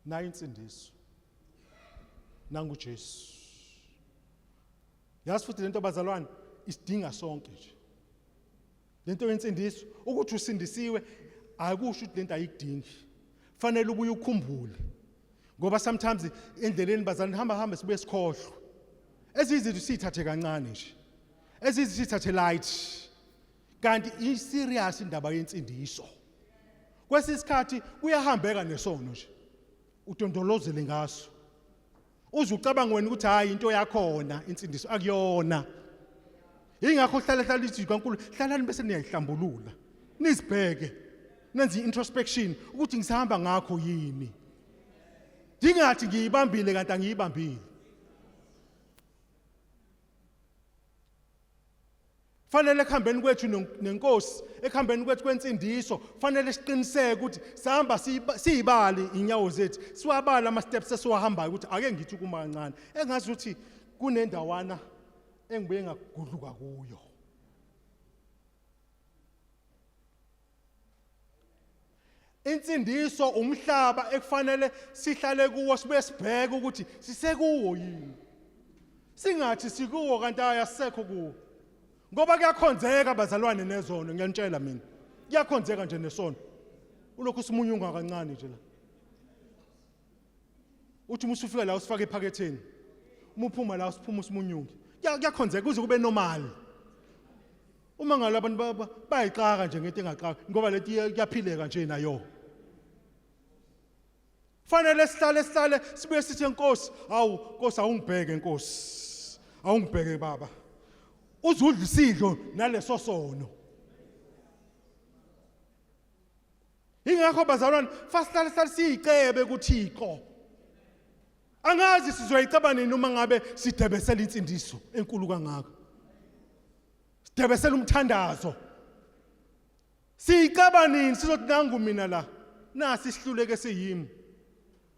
Nayi insindiso. Nangu Jesu. Yazi futhi lento bazalwane isidinga sonke nje. Lento yensindiso ukuthi usindisiwe akusho ukuthi lento ayikudingi. Fanele ubuye ukhumbule. Ngoba sometimes endleleni bazalwane hamba hamba sibuye sikhohlwe. Ezizinto sithathe kancane nje. Ezizinto sithathe light. Kanti i serious indaba yensindiso. Kwesinye isikhathi kuyahambeka nesono nje. Udondolozele ngaso. Uze ucabanga wena ukuthi hayi into yakhona insindiso akuyona. Ingakho hlala hlala izwi kaNkulunkulu hlalani bese niyayihlambulula. Nizibheke. Nenze introspection ukuthi ngisahamba ngakho yini. Ndingathi ngiyibambile kanti angiyibambile. Fanele ekuhambeni kwethu nenkosi, ekuhambeni kwethu kwensindiso, fanele siqiniseke ukuthi sihamba siyibali inyawo zethu, siwabala ama steps esiwahambayo ukuthi ake ngithi kuma kancane. Engazi ukuthi kunendawana engibuye ngagudluka kuyo. Insindiso umhlaba ekufanele sihlale kuwo sibuye sibheke ukuthi sisekuwo yini. Singathi sikuwo kanti ayasisekho kuwo. Ngoba kuyakhonzeka bazalwane nezono ngiyanitshela mina. Kuyakhonzeka nje nesono. Ulokhu simunyunga kancane nje la. Uthi uma usufika la usifake ephaketheni. Uma uphuma la usiphuma usimunyunge. Kuyakhonzeka kuze kube normal. Uma ngalo abantu bayixaka nje ngento engaxaka ngoba leti kuyaphileka nje nayo. Fanele sihlale sihlale sibuye sithi enkosi, hawu Nkosi awungibheke Nkosi. Awungibheke baba. Uzudla isidlo naleso sono. Ingakho bazalwane fasihlale sihlale siyicebe kuThixo. Angazi sizoyiceba nini uma ngabe sidebesela insindiso enkulu kangaka. Sidebesela umthandazo. Siyiceba nini sizothi nangu mina la. Nasi isihluleke siyimi.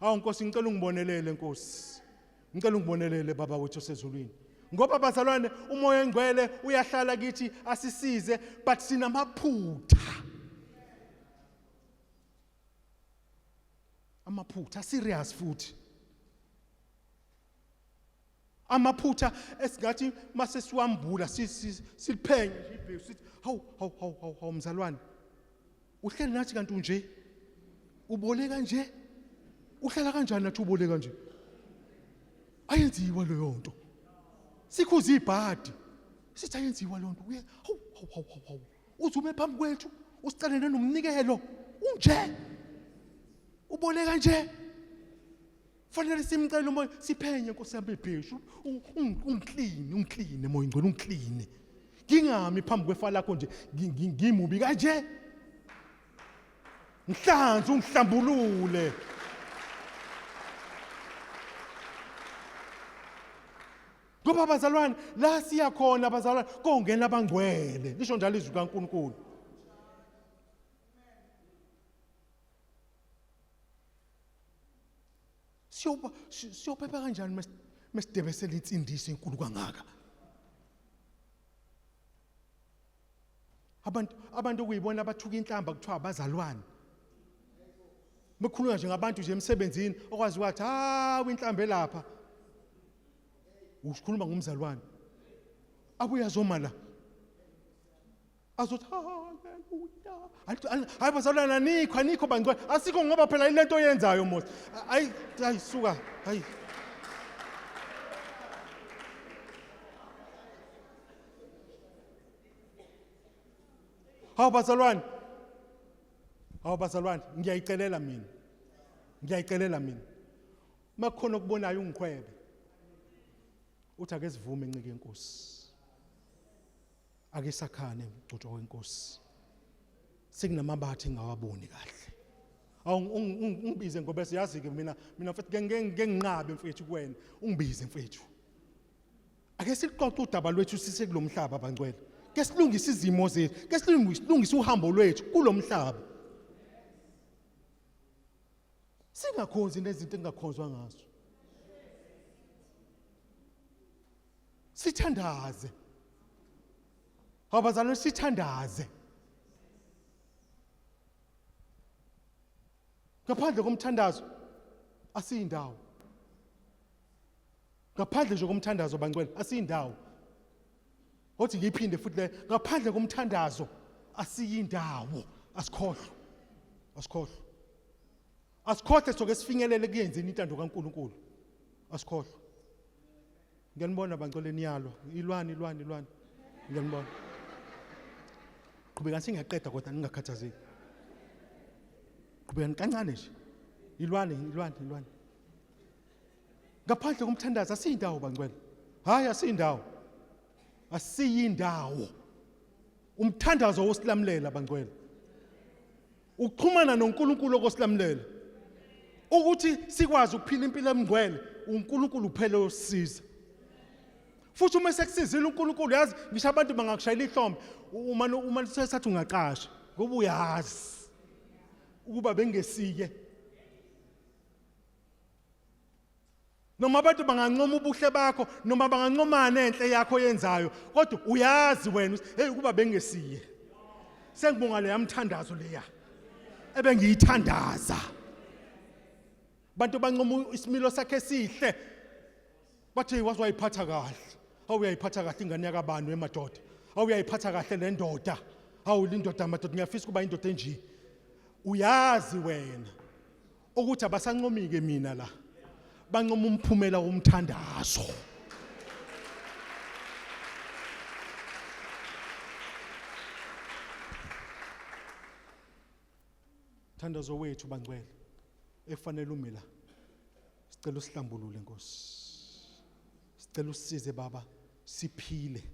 Hawu Nkosi ngicela ungibonelele Nkosi. Ngicela ungibonelele baba wethu osezulwini. Ngoba bazalwane umoya engcwele uyahlala kithi asisize but sinamaphutha. Amaphutha serious futhi. Amaphutha esingathi mase siwambula siliphenye nje ibheki sithi hawu hawu hawu hawu hawu mzalwane. Uhleli nathi kanti unje. Ubole kanje. Uhlala kanjani nathi ubole kanje? Ayenziwa leyo nto. Sikhuza ibhadi. Sithi ayenziwa leyo nto. Uye hawu hawu hawu hawu. Uthi ume phambi kwethu usicelele nomnikelo. Unje. Ubole kanje. Fanele simcele umoya siphenye Nkosi yami ibheshu ungiclean ungiclean moya ingcwele ungiclean. Ngingami phambi kwefa lakho nje ngimubi kanje. Ngihlanze ungihlambulule. Ngoba bazalwane la siya khona bazalwane kongena abangcwele lisho njalo izwi kaNkuluNkulu. Siyoba siyophepha kanjani mesidebesela insindiso enkulu kangaka? Abantu abantu okuyibona abathuka inhlamba kuthiwa abazalwane. Bekhulunywa nje ngabantu nje emsebenzini okwazi wathi hawu inhlamba elapha. Usikhuluma ngomzalwane. Abuye azoma la. Azothi haleluya. Hayi bazalwane anikho anikho bangcwele. Asikho ngoba phela ilento oyenzayo mos. Ayi hayi suka hayi. Hawu bazalwane. Hawu bazalwane, ngiyayicelela mina. Ngiyayicelela mina. Makukhona okubonayo ungikhwebe. Uthi ake sivume ncike inkosi. Ake sakhane mgcotshwa wenkosi. Sekunamabathe engawaboni kahle. Awu ungibize ngoba siyazi ke mina mina mfethu ngeke nginqabe mfethu kuwena. Ungibize mfethu. Ake siluxoxe udaba lwethu sisekulomhlaba bangcwele. Ke silungise izimo zethu, ke silungise uhambo lwethu kulomhlaba. Singakhonzi nezinto engakhonzwa ngazo. Sithandaze. Abazalwane sithandaze. Ngaphandle komthandazo asiyindawo. Ngaphandle nje komthandazo bangcwele asiyindawo. Othi ngiyiphinde futhi le ngaphandle komthandazo asiyindawo asikhohlwe. Asikhohlwe. Asikhohle soke sifinyelele kuyenzeni intando kaNkuluNkulu. Asikhohlwe. Ngiyanibona bangcwele niyalwa. Ilwani ilwani ilwani. Ngiyanibona. Qhubekani singiyaqeda kodwa ningakhathazeki. Qhubekani kancane nje. Ilwani ilwani ilwani. Ngaphandle komthandazo asiyindawo bangcwele. Hayi asiyindawo. Asiyindawo. Umthandazo wosilamulela bangcwele. Ukuxhumana noNkulunkulu okosilamulela. Ukuthi sikwazi ukuphila impilo emngcwele, uNkulunkulu uphele osisiza. Futhi uma sekusizile uNkulunkulu yazi ngisho abantu bangakushayela ihlombe uma uma sesathi ungaqasha ngoba uyazi ukuba bengesike Noma abantu bangancoma ubuhle bakho noma bangancomana enhle yakho oyenzayo kodwa uyazi wena ukuthi hey ukuba bengesiye sengibonga leya mthandazo leya ebengiyithandaza abantu bancoma isimilo sakhe esihle bathi waze wayiphatha kahle awu uyayiphatha kahle ingane yakabani wemadoda awu uyayiphatha kahle le ndoda awu lindoda madoda ngiyafisa ukuba indoda enje uyazi wena ukuthi abasancomike mina la bancoma umphumela womthandazo thandazo wethu bangcwele ekufanele ume la sicela usihlambulule Nkosi sicela usisize baba siphile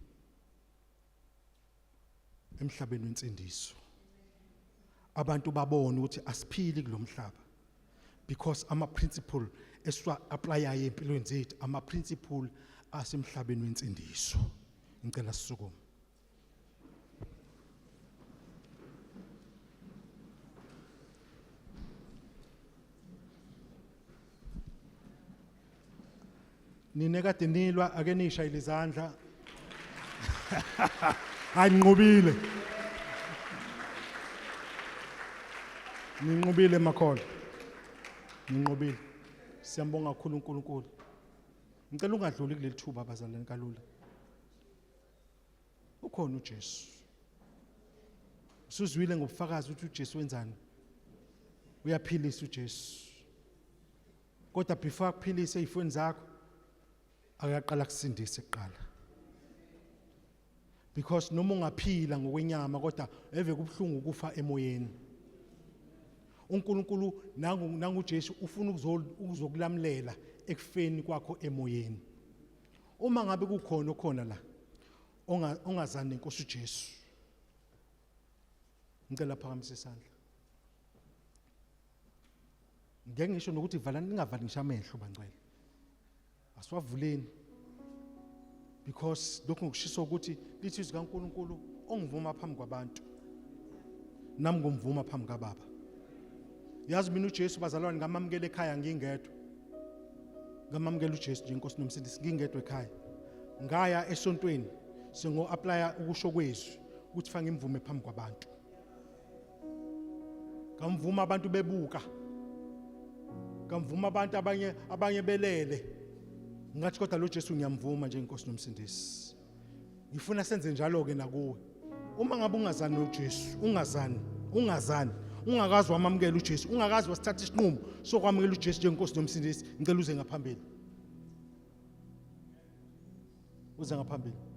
emhlabeni wensindiso abantu babone ukuthi asiphili kulomhlaba because ama principle esiwa applyayo empilweni zethu ama principle asemhlabeni wensindiso ngicela sisukume Nina kade nilwa ake nishayile izandla. Hayi ninqobile. Ninqobile makholwa. Ninqobile. Siyambonga kakhulu uNkulunkulu. Ngicela ungadluli kuleli thuba bazalwane kalula. Ukhona uJesu. Usuzwile ngobufakazi ukuthi uJesu wenzani? Uyaphilisa uJesu. Kodwa before akuphilise ezifweni zakho akaqala kusindise kuqala. Because noma ungaphila ngokwenyama kodwa eve kubuhlungu ukufa emoyeni. uNkulunkulu nangu nangu uJesu ufuna ukuzokulamlela ekufeni kwakho emoyeni. Uma ngabe kukhona okhona la Ongazani nenkosi uJesu. Ngicela phakamise isandla. Ngeke ngisho nokuthi valani ningavali ngisho amehlo bangcwele. Asiwavuleni. Because lokhu ngokushisa ukuthi lithi izwi kaNkuluNkulu ongivuma phambi kwabantu. Nami ngomvuma phambi kaBaba. Yazi mina uJesu bazalwane ngamamukela ekhaya ngingedwa. Ngamamukela uJesu njengoNkosi nomsindisi ngingedwa ekhaya. Ngaya esontweni sengo applya ukusho kwezwi ukuthi fange imvume phambi kwabantu. Ngamvuma abantu bebuka. Ngamvuma abantu abanye abanye belele. Ngathi kodwa lo Jesu ngiyamvuma njengenkosi nomsindisi. Ngifuna senze njalo ke nakuwe. Uma ngabe ungazani noJesu, ungazani, ungazani, ungakazi wamamukela uJesu, ungakazi wasithatha isinqumo sokwamukela uJesu njengenkosi nomsindisi, ngicela uze ngaphambili. Uze ngaphambili.